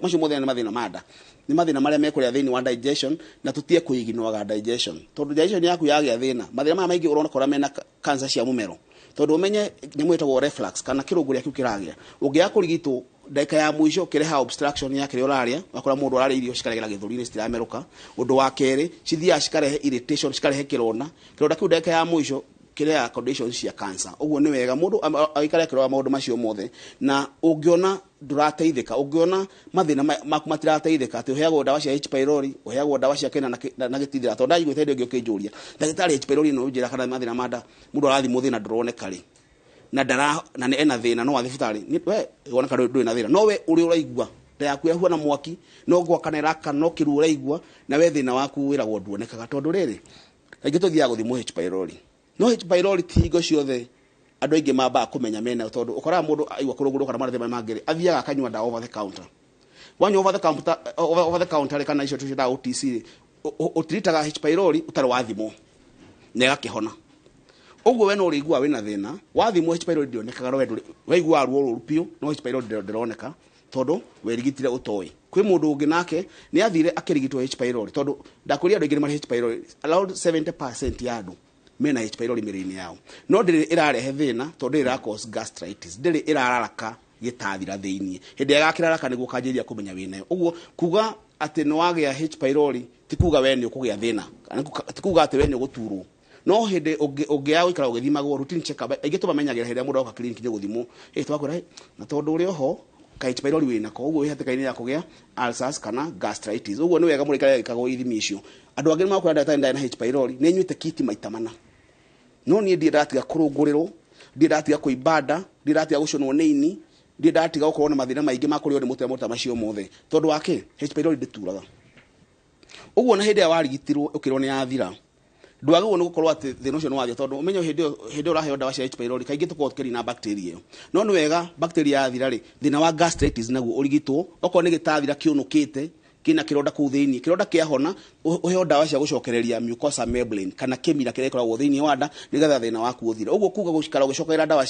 Macio mothe nĩ mathĩna ma nda, nĩ mathĩna marĩa mekũrĩa thĩinĩ wa digestion, na tũtige kũiginoaga digestion, tondũ digestion yaku yagĩa thĩna, mathĩna maya maingĩ ũronakora mena cancer cia mũmero, tondũ ũmenye nyamũ ĩtagwo reflux kana kĩrũngũrĩa kĩu kĩragĩa ũngĩaga kũrigitwo ndagĩka ya mũico kĩrehaga obstruction ya kĩrĩa ũrarĩa. Ũgakora mũndũ ararĩa irio cikaregera gĩthũri-inĩ, citiramerũka. Ũndũ wa kerĩ, cithiaga cikarehe irritation, cikarehe kĩronda. Kĩronda kĩu ndagĩka ya mũico kĩrehaga conditions cia cancer. Ũguo nĩ wega mũndũ aikare akĩrora maũndũ macio mothe, na ũngĩona ndũrateithĩka, ũngĩona mathĩna maku matirateithĩka, atĩ ũheagwo ndawa cia H pylori, ũheagwo ndawa cia kĩna na gĩtithira, tondũ ndaiguĩte hĩndĩ ĩngĩ ũkĩnjũria, "Ndagĩtarĩ, H pylori ĩno ũnjĩra kana mathĩna ma nda, mũndũ arathimwo thĩna ndũroneka rĩ, na ndara na nĩ ena thĩna no athiĩ thibitarĩ?" We woneka ndũrĩ na thĩna, no we ũrĩa ũraigua nda yaku yahuana mwaki, no gwakana ĩrakana, no kĩruo ũraigua, na we thĩna waku wĩragwo nduonekaga, tondũ rĩrĩ, kaingĩ tũthiaga gũthimwo H pylori, no H pylori ti hingo ciothe andũ aingĩ mambaga kũmenya mena, tondũ ũkoraga mũndũ aigua kũrũngũrwo kana mathĩna marĩa mangĩ rĩ, athiaga akanyua ndawa over the counter. Wanyua over the counter rĩ, kana icio tũciĩtaga OTC rĩ, ũtiritaga H pylori ũtarĩ wathimwo na ĩgakĩhona. Ũguo we no ũrĩiguaga wĩna thĩna, wathimwo H pylori ndĩonekaga, no we waiguaga ruo rũru biũ, no H pylori ndĩroneka tondũ werigitire ũtoĩ. Kwĩ mũndũ ũngĩ nake nĩ athire akĩrigitwo H pylori, tondũ ndakwĩria andũ aingĩ nĩ marĩ H pylori, around 70% ya andũ mena H pylori mĩrĩ-inĩ yao, no ndĩrĩ ĩrarehe thĩna tondũ ndĩrĩ ĩra cause gastritis, ndĩrĩ ĩrararaka gĩtathira thĩiniĩ. Hĩndĩ ĩrĩa gakĩraraka nĩguo ũkanjĩrĩria kũmenya wĩnayo. Ũguo kuga atĩ nĩ wagĩa H pylori ti kuga we nĩ ũkũgĩa thĩna, kana ti kuga atĩ we nĩ ũgũturwo, no hĩndĩ ũngĩaga gũikara ũgĩthimagwo routine check up. Aingĩ tũmamenyagĩra hĩndĩ ĩrĩa mũndũ agoka clinic nĩ gũthimwo, ĩ twakwĩra, "Hey, na tondũ ũrĩ oho ka H pylori wĩnako, ũguo wĩ hatĩka-inĩ ya kũgĩa ulcers kana gastritis." Ũguo nĩ wega mũndũ aikare agĩkagwo ithimi icio. Andũ angĩ nĩ makwĩra, "Ndagĩtarĩ, ndarĩ na H pylori, nĩ nyuĩte kiti maita mana, no niĩ ndirĩ ndatiga kũrũngũrĩrwo, ndirĩ ndatiga kũimba nda, ndirĩ ndatiga gũcũnwo nĩ ini, ndirĩ ndatiga gũkorwo na mathĩna maingĩ ma kũrĩo nĩ mũtwe, maũndũ ta macio mothe." Tondũ wa kĩ? H pylori ndĩturaga. Ũguo na hĩndĩ ĩrĩa warigitirwo ũkĩrwo nĩ yathira, ndwagĩrĩirwo nĩ gũkorwo atĩ thĩna ũcio nĩ wathira, tondũ ũmenye hĩndĩ ĩyo ũraheo ndawa cia H pylori kaingĩ tũkoragwo tũkĩrina bacteria ĩyo. No nĩ wega bacteria yathira rĩ, thĩna wa gastritis naguo ũrigitwo. Okorwo nĩ gĩtathira kĩũnũkĩte kĩna kĩronda kũu thĩinĩ, kĩronda kĩahona, ũheo ndawa cia gũcokereria mucosa membrane kana kĩmira kĩrĩa gĩkoragwo thĩinĩ wa nda, nĩgetha thĩna waku ũthire. Ũguo kuga gũikara ũgĩcokerera ndawa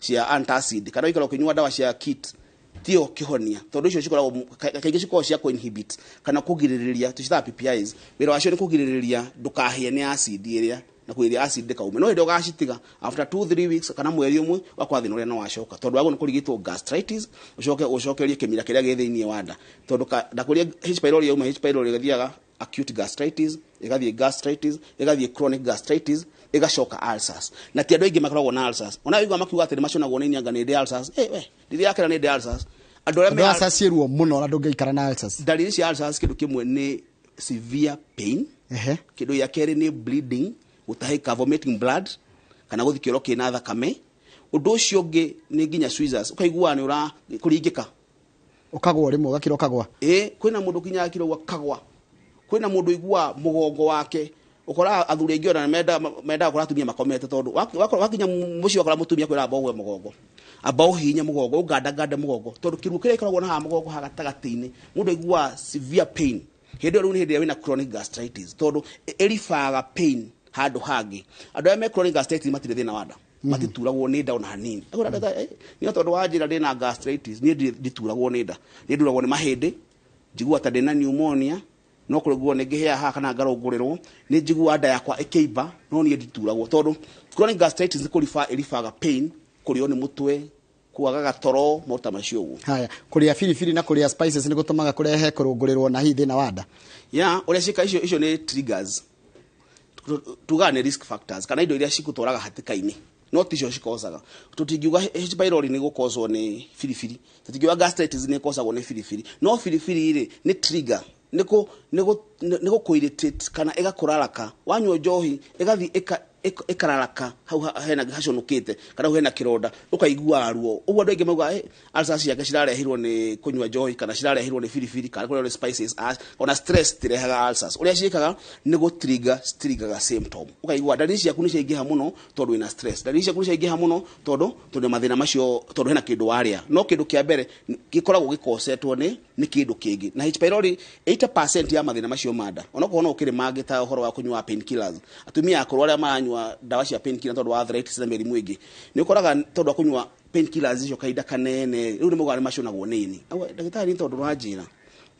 cia antacid kana gũikara ũkĩnyua ndawa cia kit tio kĩhonia, tondũ icio cikoragwo kaingĩ cikoragwo cia kũ-inhibit kana kũgirĩrĩria, tũcitaga PPIs. Wĩra wacio nĩ kũgirĩrĩria ndũkahĩe nĩ acid ĩrĩa na kũgirĩrĩria acid ndĩkaume, no hĩndĩ ũgacitiga after 2 3 weeks kana mweri ũmwe, ũgakora thĩna ũrĩa no wacoka, tondũ wagĩrĩirwo nĩ kũrigitwo gastritis, ũcoke ũcokerie kĩmira kĩrĩa gĩ thĩinĩ wa nda, tondũ ndakwĩria H pylori yauma H pylori ĩgathiaga acute gastritis, ĩgathiĩ gastritis, ĩgathiĩ chronic gastritis, ĩgacoka ulcers. Na ti andũ aingĩ makoragwo na ulcers. Ona waigua makiuga atĩ nĩ maconagwo nĩ inyanga, nĩ ndĩ ulcers, we ndirĩ yakĩra nĩ ndĩ ulcers. Andũ arĩa Andũ me ulcers ciĩ ruo mũno na ndũngĩikara na ulcers. Ndariri cia ulcers, kĩndũ kĩmwe nĩ severe pain. Kĩndũ gĩa kerĩ nĩ bleeding, gũtahĩka, vomiting blood kana gũthiĩ kĩoro kĩna thakame. Ũndũ ũcio ũngĩ nĩ nginya seizures, ũkaigua nĩ ũra kũringĩka. Ũkagwa rĩmwe, ũgakira ũkagwa. Ĩ, kwĩna mũndũ kinya akira ũguo akagwa. Kwĩna mũndũ ũiguaga mũgongo wake, ũkoraga athuri aingĩ ona mendaga gũkora atumia makomete, tondũ wakinya mũciĩ wakora mũtumia kwĩra amba ũgwe mũgongo, amba ũhihinye mũgongo, ũgandagande mũgongo, tondũ kĩruo kĩrĩa gĩkoragwo na haha mũgongo haha gatagatĩ-inĩ, mũndũ aiguaga severe pain. Hĩndĩ ĩyo rĩu nĩ hĩndĩ ĩrĩa wĩna chronic gastritis, tondũ ĩribaga pain handũ hangĩ. Andũ arĩa me chronic gastritis matirĩ thĩna wa nda, matituragwo nĩ nda ona hanini. Akwĩra, "Ndagĩtarĩ, niĩ tondũ wanjĩra ndĩna gastritis, niĩ ndituragwo nĩ nda, niĩ nduragwo nĩ mahĩndĩ, njiguaga ta ndĩna pneumonia, no kũrĩguo nĩ ngĩhĩa haha kana ngarũngũrĩrwo, nĩ njiguaga nda yakwa ĩkĩimba, no niĩ ndituragwo," tondũ chronic gastritis nĩ kũriba ĩribaga pain, kũrĩo nĩ mũtwe, kwaga gatoro, maũndũ ta macio ũguo. Haya, kũrĩa biribiri na kũrĩa spices nĩ gũtũmaga kũrehe kũrũngũrĩrwo na hihi thĩna wa nda? Ya ũrĩa ciĩka icio nĩ triggers, tugaga nĩ risk factors kana indo iria cikũtwaraga hatĩka-inĩ, no ticio cikocaga. Tũtingiuga H pylori nĩ gũkocwo nĩ biribiri, tũtingiuga gastritis nĩ ĩkocagwo nĩ biribiri, no biribiri rĩ nĩ trigger, nĩ gũkũ irritate kana ĩgakũraraka. Wanyua njohi ĩgathiĩ ĩkararaka hau hena haconũkĩte kana hau hena kĩronda, ũkaigua ruo. Ũguo andũ aingĩ maugaga, ulcers ciake cirarehirwo nĩ kũnyua njohi kana cirarehirwo nĩ biribiri kana kũrĩa nĩ spices." Ona stress tirehaga ulcers. Ũrĩa ciĩkaga nĩ gũ-trigger, citriggaga symptom, ũkaigua ndariri ciaku nĩ ciaingĩha mũno tondũ wĩna stress, ndariri ciaku nĩ ciaingĩha mũno tondũ mathĩna macio, tondũ hena kĩndũ warĩa. No kĩndũ kĩa mbere gĩkoragwo gĩkocetwo nĩ Nĩ kĩndũ kĩngĩ na H pylori. 80% ya mathĩna macio ma nda, onokorwo no ũkĩrĩ mangĩ ta ũhoro wa kũnyua painkillers, atumia akũrũ arĩa maranyua ndawa cia painkiller tondũ wa arthritis na mĩrimũ ĩngĩ, nĩ ũkoraga tondũ wa kũnyua painkillers icio kahinda kanene, rĩu nĩ maugaga nĩ macũnagwo nĩ ini. Au, ndagĩtarĩ, nĩ tondũ ũranjĩra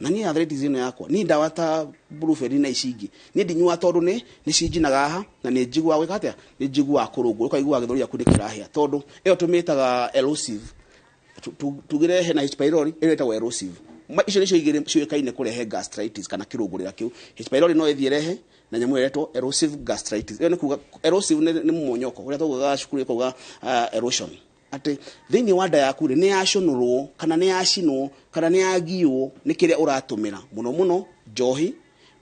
na niĩ arthritis ĩno yakwa, niĩ ndawa ta Brufen na ici ingĩ niĩ ndinyuaga tondũ nĩ cinjinaga haha na nĩ njiguaga gwĩka atĩa, nĩ njiguaga kũrũngwo, ũkaigua gĩthũri gĩaku nĩ kĩrahĩa tondũ ĩyo tũmĩtaga erosive. Tugire hena H pylori ĩyo ĩtagwo erosive. Icio nĩcio igĩrĩ ciũĩkaine kũrehe gastritis kana kĩrũngũrĩra kĩu. H pylori no ĩthiĩ ĩrehe na nyamũ ĩrĩa ĩretwo erosive gastritis. Ĩyo nĩ kuga erosive nĩ mũmonyoko ũrĩa twaugaga cukuru, ĩkauga erosion, atĩ thĩinĩ wa nda yaku rĩ, nĩ yacũnũrwo kana nĩ yacinwo kana nĩ yagiywo nĩ kĩrĩa ũratũmĩra mũno mũno, njohi,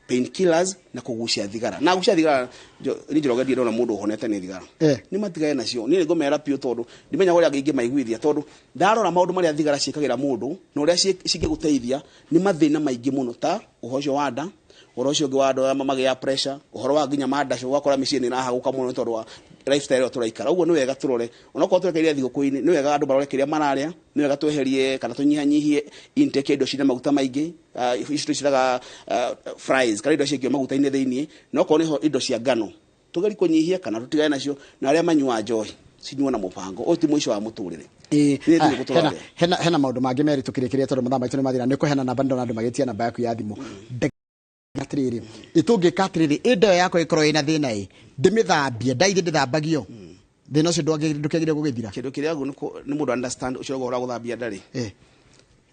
painkillers na kũgucia thigara. Na gucia thigara, niĩ Njoroge ndirĩ ndona mũndũ ũhonete nĩ thigara. Nĩ matigane nacio. Niĩ nĩ ngũmera biũ tondũ ndimenya ũrĩa ingĩmaiguithia, tondũ ndarora maũndũ marĩa thigara ciĩkagĩra mũndũ na ũrĩa cingĩgũteithia nĩ mathĩna maingĩ mũno, ta ũhoro ũcio wa nda, ũhoro ũcio ũngĩ wa andũ arĩa magĩa pressure, ũhoro wa nginya mandaco, ũgakora mĩciĩ nĩ ĩrahagũka mũno nĩ tondũ wa lifestyle ĩyo tũraikara. Ũguo nĩ wega tũrore, onokorwo twerekeire thigũkũ-inĩ, nĩ wega andũ marore kĩrĩa mararĩa. Nĩ wega tweherie kana tũnyihanyihie intake ya indo cina maguta maingĩ, ici tũcitaga fries kana indo ciakio maguta-inĩ thĩinĩ, na okorwo nĩho indo cia ngano tũgerie kũnyihia kana tũtigane nacio, na arĩa manyuaga njohi cinyuo na mũbango. Ũyũ ti mũico wa mũtũrĩre. Nĩ thigũkũ tũrarĩa. Hena maũndũ mangĩ merĩ tũkĩrĩkĩria tondũ mathaa maitũ nĩ mathira. Nĩ kũheana namba, ndona andũ magĩtia namba yaku ya thimũ. Atĩrĩrĩ, ĩtũngĩka atĩrĩrĩ, ĩ ndayo yakwa ĩkorwo ĩna thĩna, ĩ ndĩmĩthambie ndaithi ndĩthambagio, thĩna ũcio ndũkĩagĩrĩire gũgĩthira? Kĩndũ kĩrĩa guo nĩ mũndũ understand ũcio ũhoro wa gũthambia nda rĩ,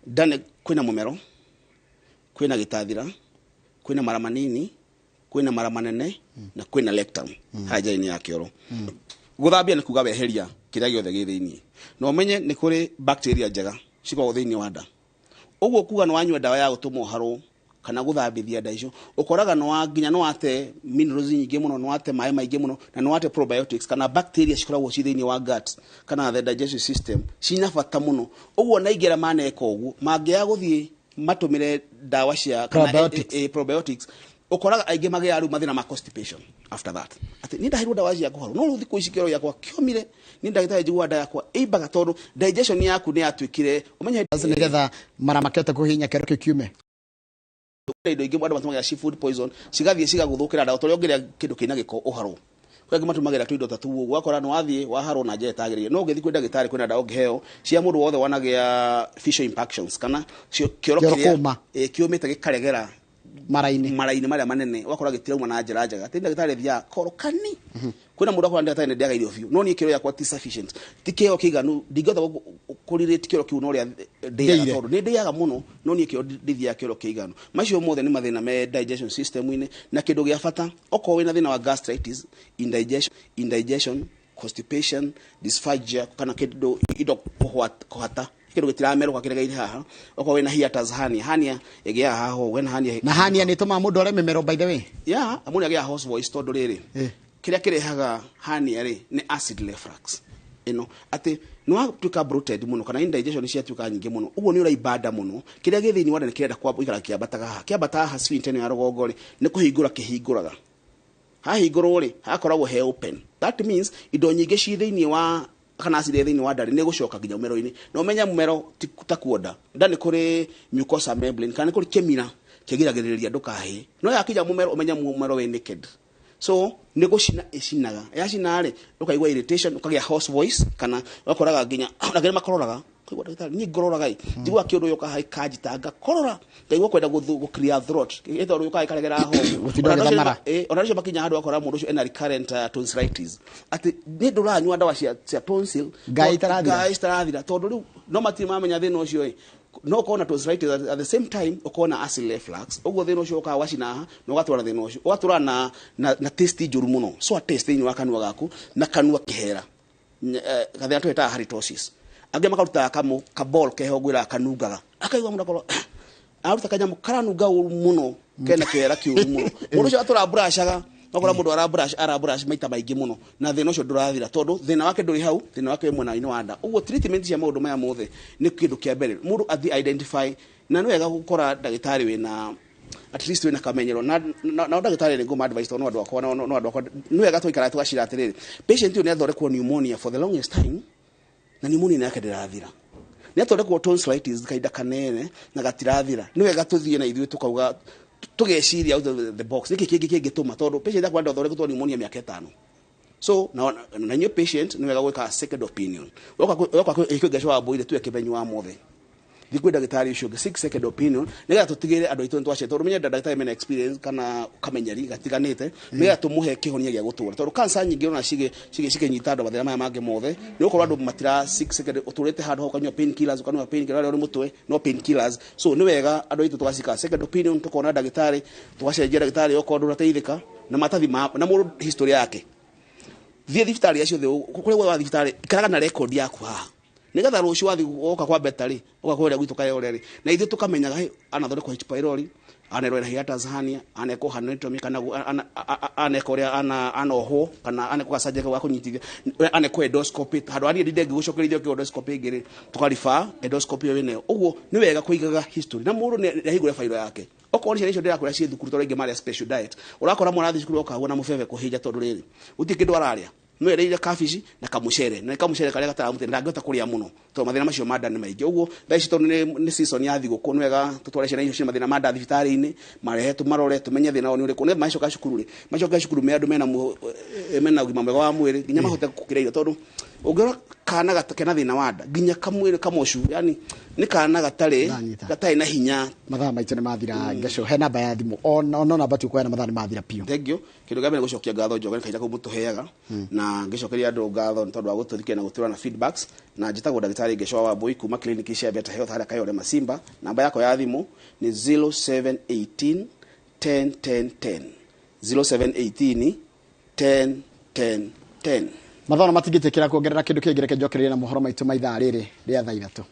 nda nĩ kwĩna mũmero, kwĩna gĩtathira, kwĩna mara manini, kwĩna mara manene na kwĩna rectum haha njĩra-inĩ ya kĩoro. Gũthambia nĩ kuga weheria kĩrĩa gĩothe gĩ thĩinĩ, na ũmenye nĩ kũrĩ bacteria njega cikoragwo thĩinĩ wa nda. Ũguo kuga nĩ wanyua ndawa ya gũtũma ũharwo kana gũthambithia nda icio, ũkoraga nĩ wa nginya nĩ wate minerals nyingĩ mũno, nĩ wate maĩ maingĩ mũno, na nĩ wate probiotics kana bacteria cikoragwo ci thĩinĩ wa gut kana the digestive system cina bata mũno. Ũguo na ingĩ arĩa maneka ũguo mangĩaga gũthiĩ matũmĩre ndawa cia kana Probiotics. Probiotics, ũkoraga aingĩ magĩaga rĩu mathĩna ma constipation after that, atĩ niĩ ndaheirwo ndawa cia kũharwo no rĩu thikũ ici kĩoro gĩakwa kĩomire, niĩ ndagĩtarĩ njiguaga nda yakwa ĩimbaga tondũ digestion yaku nĩ yatuĩkire ũmenye. Nĩgetha mara makĩhote kũhihinya kĩoro kĩu kiume. Indo ingĩ andũ matũmagĩra seafood poison, cigathiĩ cigagũthũkĩra nda, tondũ ũngĩrĩa kĩndũ kĩna gĩko ũharwo. Kwĩ angĩ matũmagĩra tũindo ta tũu ũguo, ũgakora nĩ wathiĩ waharwo na njĩra ĩtagĩrĩire. No ũngĩthiĩ kwĩ ndagĩtarĩ, kwĩna ndawa ũngĩheo cia mũndũ wothe wanagĩa faecal impactions kana kĩoro Kĩoro kĩrĩa kũma. Kĩũmĩte gĩkaregera mara-inĩ, mara-inĩ marĩa manene, ũgakora gĩtirauma na njĩra njega. Atĩ ndagĩtarĩ thiaga koro kani kwĩna mũndũ akora ndagĩtarĩ nĩ ndĩaga irio biũ, no niĩ kĩoro gĩakwa ti sufficient, ti kĩo kĩiganu, ndingĩhota kũrelate kĩoro kĩu na ũrĩa ndĩaga. Ndĩire. Tondũ nĩ ndĩaga mũno, no niĩ kĩoro ndithiaga kĩoro kĩiganu. Macio mothe nĩ mathĩna me digestion system-inĩ. Na kĩndũ gĩa bata, okorwo wĩna thĩna wa gastritis, indigestion, constipation, dysphagia kana kĩndũ indo kũhata, kĩndũ gĩtiramerũka kĩregeire haha, okorwo wĩna hiatus hernia, hernia ĩgĩaga haha ũguo, wĩna hernia. Na hania nĩ ĩtũmaga mũndũ ore mĩmero, by the way. Ya mũndũ agĩa hoarse voice tondũ rĩrĩ, kĩrĩa kĩrehaga hernia rĩ nĩ acid reflux ĩno, atĩ nĩ watuĩka bloated mũno kana indigestion ciatuĩka nyingĩ mũno, ũguo nĩ ũraimba nda mũno. Kĩrĩa gĩ thĩinĩ wa nda nĩ kĩrenda gũikara kĩambataga haha, kĩambata haha sphincter ĩno ya rũgongo rĩ, nĩ kũhingũra kĩhingũraga. Hahingũrwo rĩ, hakoragwo he open. That means indo nyingĩ ci thĩinĩ wa kana acid ĩ thĩinĩ wa nda rĩ, nĩ gũcoka nginya mũmero-inĩ. Na ũmenye mũmero ti ta kuo nda, nda nĩ kũrĩ mucosa membrane kana nĩ kũrĩ kĩmira kĩgiragĩrĩria ndũkahĩe, no yakinya mũmero, ũmenye mũmero wĩ naked, so nĩ gũcina ĩcinaga. Yacina rĩ, ũkaigua irritation, ũkagĩa hoarse voice, kana ũgakoraga nginya ona angĩ makororaga. Kaigua ndagĩtarĩ, niĩ ngororaga ĩ, njiguaga kĩũndũ gĩũka haha ikanjitanga korora, ngaigua kwenda gũ clear throat, ĩtondũ gĩũkaga ĩkaregera ho. Gũtinda ũgĩthamara. Ona acio makinya handũ akora mũndũ ũcio ena recurrent tonsillitis, atĩ nĩ ndũranyua ndawa cia tonsil. Ngai itarathira. Ngai citarathira, tondũ rĩu no matirĩ mamenya thĩna ũcio ĩ no ũkorwo na tonsillitis at the same time ũkorwo na acid reflux. Ũguo thĩna ũcio ũkaga wacina haha na ũgatwara thĩna ũcio, ũgatũra na taste njũru mũno, so taste thĩinĩ wa kanua gaku na kanua kĩhera. Gathĩna twĩtaga halitosis. Angĩ makarutaga kamũ kabol keho ngwĩraga kanungaga, akaigua mũndũ akorwo aruta kanyamũ karanunga ũru mũno, kena kĩhera kĩũru mũno. Mũndũ ũcio atũra brushaga, wakora mũndũ ara brush maita maingĩ mũno na thĩna ũcio ndũrathira, tondũ thĩna wake ndũrĩ hau, thĩna wake wĩ mwena-inĩ wa nda. Ũguo treatment cia maũndũ maya mothe nĩ kĩndũ kĩa mbere mũndũ athiĩ identify, na nĩ wega gũkora ndagĩtarĩ wĩna at least wĩna kamenyero na ndagĩtarĩ nĩ ngũma advice, tondũ no andũ akwa no andũ akwa. Nĩ wega twaikara tũgacira atĩrĩrĩ, patient ũyũ nĩ athondekwo pneumonia for the longest time na pneumonia yake ndĩrathira. Nĩ athondekwo tonsillitis kahinda kanene na gatirathira, nĩ wega tũthiĩ na ithuĩ tukauga tũgeciria out of the box, nĩkĩ kĩngĩ kĩngĩtũma, tondũ patient akwa ndathondeketwo pneumonia mĩaka 5. So na inyuĩ patient nĩ wega gwĩka second opinion. Woka kwĩ Ngecũ wa Mbũire tuwe kĩmenyi wa mothe, thiĩ kwĩ ndagĩtarĩ ũcio ũngĩ, seek second opinion, nĩgetha tũtigĩrĩre andũ aitũ nĩtwace, tondũ menye ndagĩtarĩ mena experience kana kamenyeri gatiganĩte, nĩgetha tũmũhe kĩhonia gĩa gũtũra, tondũ cancer nyingĩ ona cikĩnyita andũ mathĩna maya mangĩ mothe nĩ gũkorwo andũ matira seek second. Ũtũrĩte handũ hau ũkanyua painkillers, ũkanyua painkillers, ũrĩa ũrĩ mũtwe no painkillers. So nĩ wega andũ aitũ tũgacika second opinion, tũkona ndagĩtarĩ, tũgacenjia ndagĩtarĩ okorwo ndũrateithĩka na matathi ma na mũndũ history yake. Thiĩ thibitarĩ acio othe kũrĩa guothe wa thibitarĩ, ikaraga na record yaku haha, nĩgetha rũciũ wathiĩ woka kwa beta rĩ, ũka kũrĩa gwitũ Kayore rĩ, na ithuĩ tũkamenyaga, hey, anathondekwo H pylori, anerwo hiatus hernia, anekwo herniectomy, kana anekwo ũrĩa anohwo, kana anekwo gacanjĩ ga kũnyitithia, anekwo endoscopy handũ haniĩ ndinde ngĩgũcokerithia kĩ endoscopy ĩngĩ rĩ, tũkariba endoscopy ĩyo ĩnayo. Ũguo nĩ wega kũigaga history na mũndũ nĩ ahingũre failo yake. Okorwo nĩ ciana icio ndĩrakwĩra ciĩ thukuru, tondũ aingĩ marĩa special diet, ũrakora mwana athiĩ cukuru okagwo na mũbebe kũhĩnja, tondũ rĩrĩ gũtirĩ kĩndũ ararĩa, no erĩire kabici na kamucere, na kamucere karĩa gataramũte, ndangĩhota kũrĩa mũno tondũ mathĩna macio ma nda nĩ maingĩ. Ũguo thaa ici tondũ nĩ season ya thigũkũ, nĩ wega tũtware ciana icio ciĩ mathĩna ma nda thibitarĩ-inĩ, marehe tũmarore, tũmenye thĩna wao nĩ ũrĩkũ, nĩgetha macoka cukuru rĩ, macoke cukuru me andũ mena ũgima mwega wa mwĩrĩ, nginya mahote gũkĩra irio, tondũ ũngĩrora kana kena thĩna wa nda nginya kamwĩrĩ kamocu, yani nĩ kana gatarĩ Ndanyita. gatarĩ na hinya. Mathaa maitũ nĩ mathira. Ngecũ, he namba ya thimũ o no namba tukuoya na mathaa nĩ mathira biũ. Thank you. Kĩndũ kĩa mbere gũcokia ngatho Njoga nĩ kahinda kau mũtũheaga, na ngĩcokeria andũ ngatho nĩ tondũ wa gũtũthikia na gũtũra na feedbacks. Na njĩtagwo ndagĩtarĩ Ngecũ wa Wambui kuma clinic cia Better Health harĩa Kayore Masimba. Namba yakwa ya thimũ nĩ 0718 10 10 10, 0718 10 10 10. Mathaa matingĩtĩkĩra kuongerera kĩndũ kĩngĩ, reke njokererie na mohoro maitũ ma ithaa rĩrĩ rĩa thaa 3.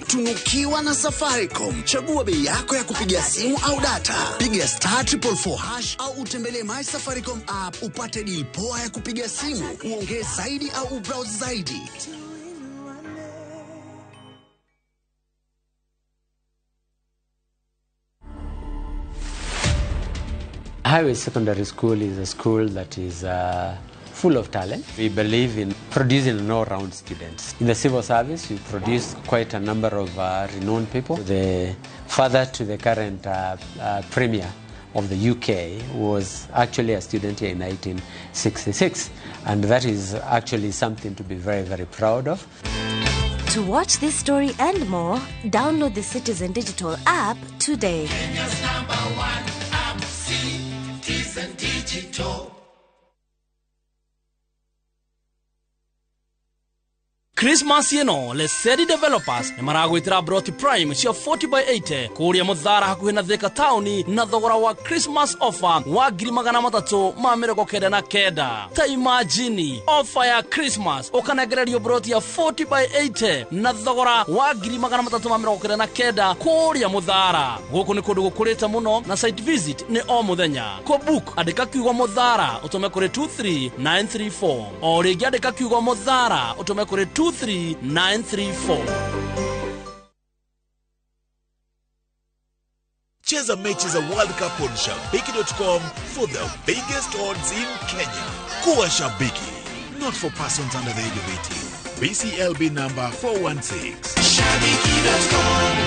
Tunukiwa na Safaricom. Chagua bei yako ya kupiga simu au data. Piga *444# au utembelee My Safaricom app upate deal poa ya kupiga simu, uongee zaidi au ubrowse zaidi. Highway Secondary School is a school that is full of talent. We believe in producing an all-round students. In the civil service, we produce quite a number of renowned people. The father to the current premier of the UK was actually a student here in 1966, and that is actually something to be very, very proud of. To watch this story and more, download the Citizen Digital app today. Kenya's number one app, Citizen Digital. Christmas ĩno Lesedi Developers nĩ maragwĩtĩra Broti Prime cia 40 by 80 kũrĩa Mũthara hakuhĩ na Thika taũni na thogora wa Christmas offer wa 399,000. Ta imagine offer ya Christmas ũkanengererio broti ya 40 by 80 na thogora wa 399,000 kũrĩa Mũthara. Gũkũ nĩ kũndũ gũkũrĩte mũno na site visit nĩ o mũthenya. Kũbook andĩka kiugo Mũthara ũtũme kũrĩ 23934. O rĩngĩ andĩka kiugo Mũthara ũtũme kũrĩ 23934. Cheza mechi za World Cup on Shabiki.com for the biggest odds in Kenya. Kuwa Shabiki. Not for persons under the age of 18. BCLB number 416. Shabiki.com.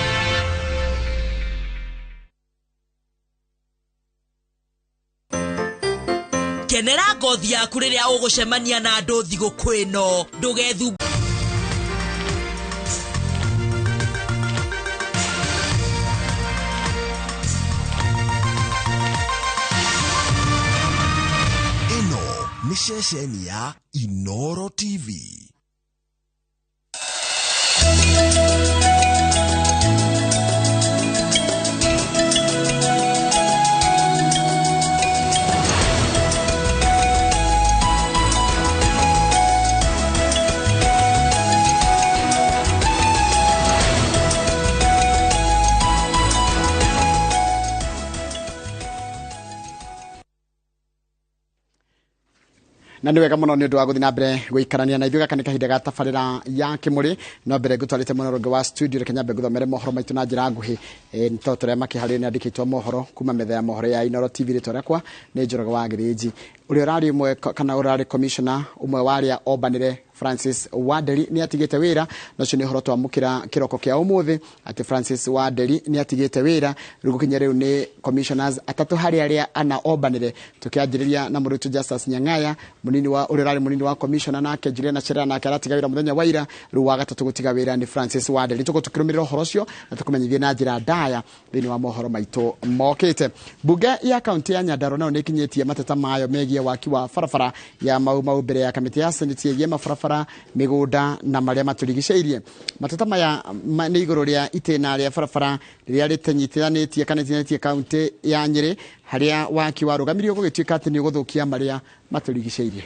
Kenera ngothi yaku rĩrĩa ũgũcemania na andũ thigũkũ ĩno, ndũgethu Ĩno nĩ ceceni ya Inoro TV. Na nĩ wega mũno nĩ ũndũ wa gũthiĩ na mbere gũikarania na ithuĩ. Gaka nĩ kahinda ga tabarĩra ya Kĩmũrĩ. No mbere ngũtwarĩte mũno rũngĩ wa studio, reke nyambe ngũthomere mohoro maitũ na njĩra nguhĩ, nĩ tondũ tũrĩa makĩharĩrĩria nĩ andĩkĩtwo mohoro kuma metha ya mohoro ya Inooro TV. Rĩtwa rĩakwa nĩ Njoroge wa Gĩthĩnji. Ũrĩa ũrarĩ ũmwe kana ũrarĩ commissioner ũmwe wa arĩa ombanire, Francis Wanderi, nĩ atigĩte wĩra. Na ũcio nĩ ũhoro twamũkĩra kĩroko kĩa ũmũthĩ, atĩ Francis Wanderi nĩ atigĩte wĩra. Rĩu gũkinya rĩu nĩ commissioners atatũ harĩ arĩa ana ombanire, tũkĩanjĩrĩria na mũrutwo Justus Nyang'aya, mũnini wa ũrĩa ũrarĩ mũnini wa commissioner, nake Juliana Cherera nake aratiga wĩra mũthenya wa ira. Rĩu wa gatatũ gũtiga wĩra nĩ Francis Wanderi. Tũgũ tũkĩrũmĩrĩra ũhoro ũcio na tũkũmenyithie na njĩra ndaya thĩinĩ wa mohoro maitũ mokĩte. Mbunge ya kaunti ya Nyandarua nayo nĩ ĩkinyĩtie mateta mayo megiĩ waki wa barabara ya Mau Mau mbere ya kamĩtĩ ya Senate ĩgiĩ mabarabara, mĩgũnda na marĩa matũrigicĩirie. Mateta maya nĩ igũrũ rĩa itĩna rĩa barabara rĩrĩa rĩtanyitithanĩtie kana rĩtinanĩtie kaunti ya Nyĩrĩ, harĩa waki warũgamirio gũgĩtuĩka atĩ nĩ ũgũthũkia marĩa matũrigicĩirie.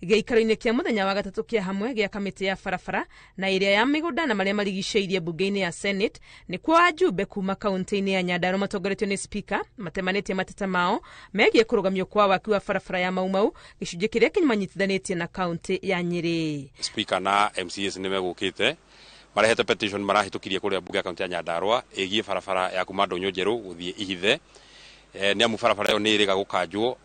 Gĩikaro-inĩ kĩa mũthenya wa gatatũ kĩa hamwe gĩa kamĩtĩ ya barabara na ĩrĩa ya mĩgũnda na marĩa marigicĩirie mbunge-inĩ ya Senate, nĩkuo ajumbe kuma kaunti-inĩ ya Nyandarua matongoretio nĩ speaker matemanĩtie mateta mao megiĩ kũrũgamio kwa waki wa barabara ya Mau Mau, gĩcunjĩ kĩrĩa kĩmanyitithanĩtie na kaunti ya Nyĩrĩ. Speaker na MCAs nĩ megũkĩte marehete petition marahĩtũkirie kũrĩa mbunge ya kaunti ya Nyandarua ĩgiĩ barabara ya kuma Ndũnyũ Njerũ gũthiĩ Ihithe, nĩ amu barabara ĩyo nĩ ĩrĩga gũkanjwo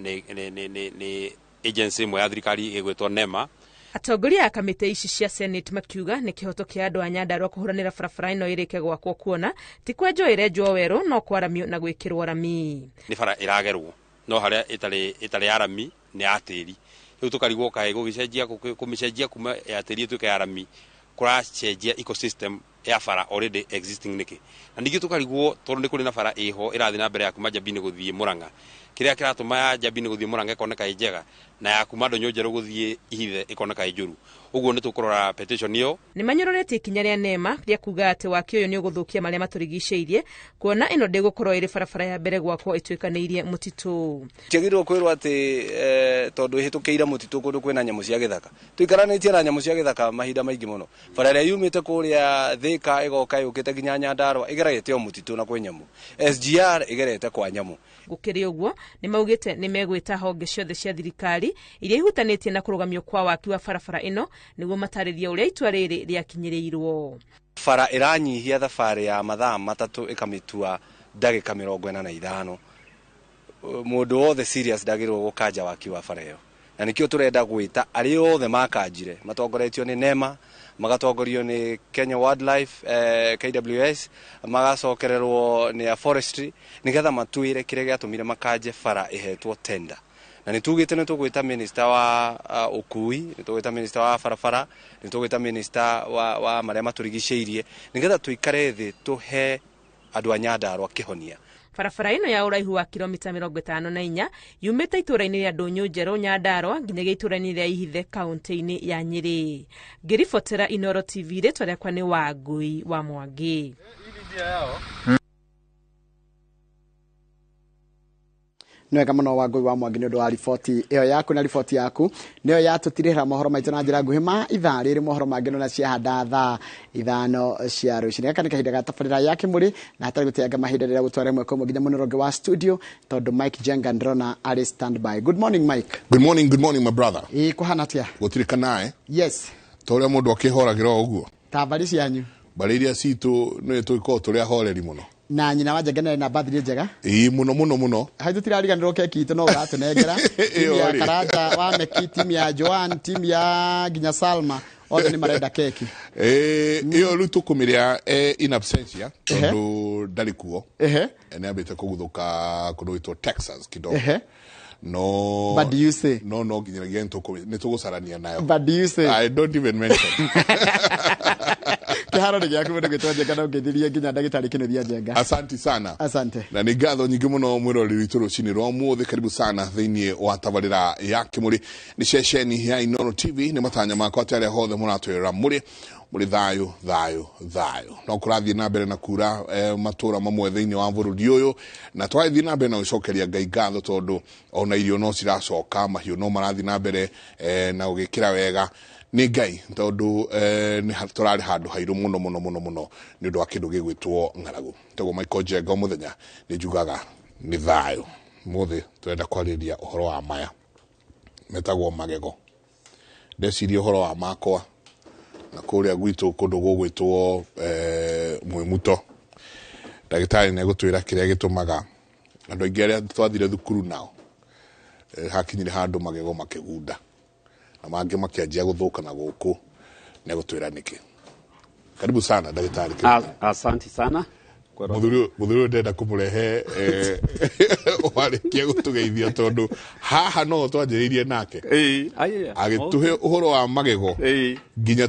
nĩ agency ĩmwe ya thirikari ĩgwĩtwo NEMA. Atongoria a kamĩtĩ ici cia Senate makiuga nĩ kĩhoto kĩa andũ a Nyandarua kũhũranĩra barabara ĩno ĩrĩke gwakwo, kuona ti kwenjwo ĩrenjwo werũ no kwaramio na gwĩkĩrwo rami. Nĩ bara ĩragerwo no harĩa ĩtarĩ ya rami nĩ ya tĩri. Rĩu tũkarigwo kaĩ gũgĩcenjia kũmĩcenjia kuma ya tĩri ĩtuĩke ya rami kũracenjia ecosystem ya bara already existing nĩkĩ? Na ningĩ tũkarigwo tondũ nĩ kũrĩ na bara ĩho ĩrathiĩ na mbere ya kuma Njambini gũthiĩ Mũrang'a, kĩrĩa kĩratũma ya Njambini gũthiĩ Mũrang'a ĩkoneka ĩ njega na ya kuma Ndũnyũ Njerũ gũthiĩ Ihithe ĩkoneka ĩ njũru. Ũguo nĩ tũkũrora petition ĩyo. Nĩ manyũrũrĩtie ikinya rĩa NEMA rĩa kuga atĩ waki ũyũ nĩ ũgũthũkia marĩa matũrigicĩirie, kuona ĩno ndĩgũkorwo ĩrĩ barabara ya mbere gwakwo ĩtuĩkanĩirie mũtitũ. Tiagĩrĩirwo kwĩrwo atĩ tondũ ĩhĩtũkĩire mũtitũ kũndũ kwĩna nyamũ cia gĩthaka. Tũikaranĩtie na nyamũ cia gĩthaka mahinda maingĩ mũno. Bara ĩrĩa yumĩte kũrĩa Thĩka ĩgoka yũkĩte nginya Nyandarua ĩgerete o mũtitũ na kwĩ nyamũ. SGR ĩgerete kwa nyamũ. Gũkĩrĩ ũguo, nĩ maugĩte nĩ megwĩta honge ciothe cia thirikari iria ihutanĩtie na kũrũgamio kwa waki wa barabara ĩno nĩguo matarĩrie ũrĩa itua rĩrĩ rĩakinyĩrĩirwo. Bara ĩranyihia thabarĩ ya mathaa 3 ĩkamĩtua ndagĩka 45. Mũndũ wothe serious ndagĩrĩirwo gũkanja waki wa bara ĩyo. Na nĩkĩo tũrenda gwĩta arĩa othe makanjire matongoretio nĩ NEMA, magatongorio nĩ Kenya Wildlife, KWS, magacokererwo nĩ a forestry, nĩgetha matwĩre kĩrĩa gĩatũmire makanje bara ĩhetwo tender. Na nĩ tugĩte nĩ tũgwĩta minister wa ũkui, nĩ tũgwĩta minister wa barabara, nĩ tũgwĩta minister wa marĩa matũrigicĩirie, nĩgetha tũikare thĩ tũhe andũ a Nyandarua kĩhonia. Barabara ĩno ya ũraihu wa kilomita 54 yumĩte itũũra-inĩ rĩa Ndũnyũ Njerũ Nyandarua nginyagia itũũra-inĩ rĩa Ihithe kaunti-inĩ ya Nyĩrĩ. Ngĩribotera Inooro TV, rĩtwa rĩakwa nĩ Wangui wa Mwangi. Nĩ wega mũno Wangui wa Mwangi nĩ ũndũ wa riboti ĩyo yaku, na riboti yaku nĩyo yatũtirĩra mohoro maitũ na njĩra nguhĩ ma ithaa rĩrĩ. Mohoro mangĩ nona ciahanda thaa 5 cia rũcinĩ. Gaka nĩ kahinda ga tabarĩra ya Kĩmũrĩ, na hatarĩ gũteanga mahinda rĩrĩa gũtwara ĩmwe kwa ĩmwe nginya mũno rũngĩ wa studio, tondũ Mike Jenga ndĩrona arĩ standby. Good morning, Mike. Good morning, good morning, my brother. Ĩ kũhana atĩa? Gũtirĩ kanae. Yes. Ta ũrĩa mũndũ akĩhoragĩra o ũguo. Ta mbari cianyu. Mbari iria citũ nĩ tũgĩkorwo tũrĩ ahoreri mũno. Na nyina wa Njenga nĩ na birthday njega. Ĩĩ mũno mũno mũno. Hai tũtirariganĩrwo keki itũ no ũratũnengera. Timu ya Karanja wa Meki, timu ya Joan, timu ya nginya Salma, othe nĩ marenda keki. Ĩyo rĩu tũkũmĩrĩa in absentia tondũ ndarĩ kuo. Nĩ ambĩte kũguthũka kũndũ gwĩtwo Texas kidogo. No. But do you say? No, no, nginyagia nĩ tũgũcarania nayo. But do you say? I don't even mention. Kĩharo nĩ gĩaku mũndũ gwĩtwo Njenga, no ngeithirie nginya ndagĩtarĩ Kĩnuthia Njenga. Asante sana. Asante. Na nĩ ngatho nyingĩ mũno mwĩroreri witũ rũcinĩ rwa ũmũthĩ. Karibu sana thĩinĩ wa tabarĩra ya Kĩmũrĩ. Nĩ ceceni ya Inooro TV. Nĩ matanya makwa atĩ arĩa hothe mũratwĩrora mũrĩ thayũ thayũ thayũ. No kũrathiĩ na mbere na kura matũra mamwe thĩinĩ wa bũrũri ũyũ, na twathiĩ na mbere na gũcokeria Ngai ngatho tondũ ona irio no ciracoka, mahiũ no marathiĩ na mbere na gũgĩkĩra wega nĩ Ngai, tondũ nĩ tũrarĩ handũ hairũ mũno mũno mũno mũno nĩ ũndũ wa kĩndũ gĩgwĩtwo ng'aragu. Toguo Michael Njenga mũthenya nĩ njugaga nĩ thayũ. Mũthĩ tũrenda kwarĩrĩria ũhoro wa maya metagwo magego. Ndeciria ũhoro wa makwa na kũrĩa gwitũ kũndũ gũgwĩtwo Mwĩmuto. Ndagĩtarĩ nĩ egũtwĩra kĩrĩa gĩtũmaga andũ aingĩ arĩa twathire thukuru nao hakinyire handũ magego makĩgunda na mangĩ makĩanjia gũthũka na gũkũ, nĩ egũtwĩra nĩkĩ. Karibu sana, ndagĩtarĩ. Asante sana. Mũthuri ũyũ ndĩrenda kũmũrehe warĩkia gũtũgeithia, tondũ haha no twanjĩrĩirie nake agĩtũhe ũhoro wa magego nginya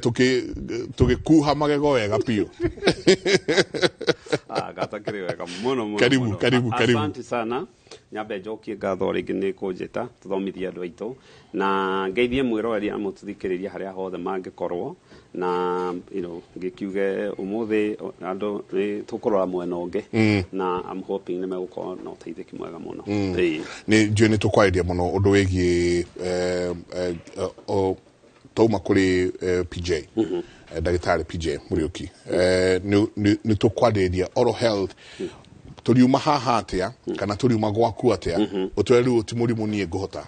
tũgĩkuha magego wega biũ. Gatakĩrĩ wega mũno mũno. Karibu, mũno. karibu, karibu. Asante sana. Nyambe njokie ngatho rĩngĩ nĩ kũnjĩta tũthomithie andũ aitũ, na ngeithie mwĩroreri na mũtũthikĩrĩria harĩa hothe mangĩkorwo, na ngĩkiuge ũmũthĩ andũ nĩ tũkũrora mwena ũngĩ na I'm hoping nĩ megũkorwo na ũteithĩki mwega mũno. Nĩ njũĩ nĩ tũkwarĩria mũno ũndũ wĩgiĩ twauma kũrĩ PJ, ndagĩtarĩ PJ Mũriũki, nĩ tũkwarĩrĩria oral health. Tũriuma haha atĩa kana tũriuma gwaku atĩa ũtwĩre rĩu ti mũrimũ niĩ ngũhota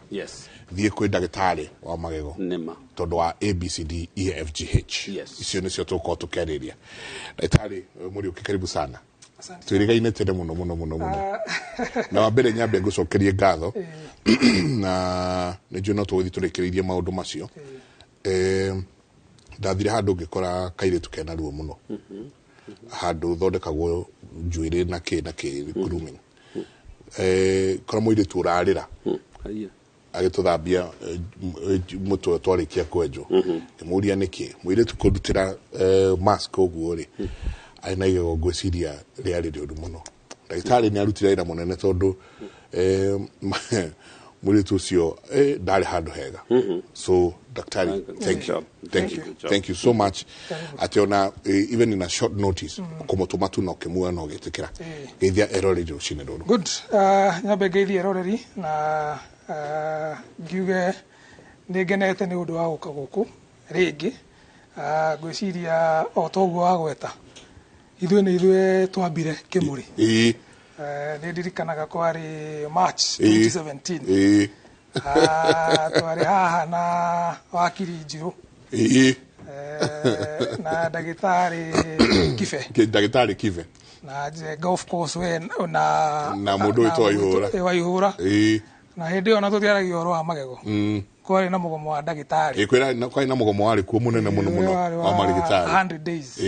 thiĩ kwĩ ndagĩtarĩ wa magego nĩma tondũ wa A B C D E F G H. Icio nĩcio tũgũkorwo tũkĩarĩria. Ndagĩtarĩ Mũriũki, karibu sana. Twĩrĩgaine tene mũno mũno mũno mũno, na wa mbere nyambe ngũcokerie ngatho, na nĩ njũĩ no tũgũthiĩ tũrĩkĩrĩirie maũndũ macio. Ndathire handũ ngĩkora kairĩtu kena ruo mũno handũ thondekagwo njuĩrĩ na kĩ na kĩ, grooming. Kora mũirĩtu ũrarĩra agĩtũthambia mũtwe twarĩkia kwenjwo. Ngĩmũria nĩkĩ mũirĩtu kũndutĩra mask ũguo rĩ arĩ na igego, ngwĩciria rĩarĩ rĩũru mũno. Ndagĩtarĩ nĩ arutire wĩra mũnene tondũ mũirĩtu ũcio ndarĩ handũ hega. So daktari, thank you, thank you, thank you so much atĩ ona even in a short notice kũmũtũma tu na ũkĩmuoya na ũgĩtĩkĩra. Geithia eroreri rũcinĩ rũrũ. Good. Nyambe ngeithie eroreri na ngiuge nĩ ngenete nĩ ũndũ wa gũka gũkũ rĩngĩ. Ngwĩciria o toguo wagweta, ithuĩ nĩ ithuĩ twambire Kĩmũrĩ. Nĩ ndirikanaga kwarĩ March 2017. Twarĩ haha na wakiri Njirũ na ndagĩtarĩ Kibe. Ndagĩtarĩ Kibe. Na Njenga, of course, we na Na mũndũ wĩtwo Waihũra. Waihũra. Na hĩndĩ ĩyo na tũtiaragia ũhoro wa magego, kwarĩ na mũgomo wa ndagĩtarĩ. Kwĩra kwarĩ na mũgomo warĩ kuo mũnene mũno mũno Warĩ wa marĩgĩtarĩ. 100 days.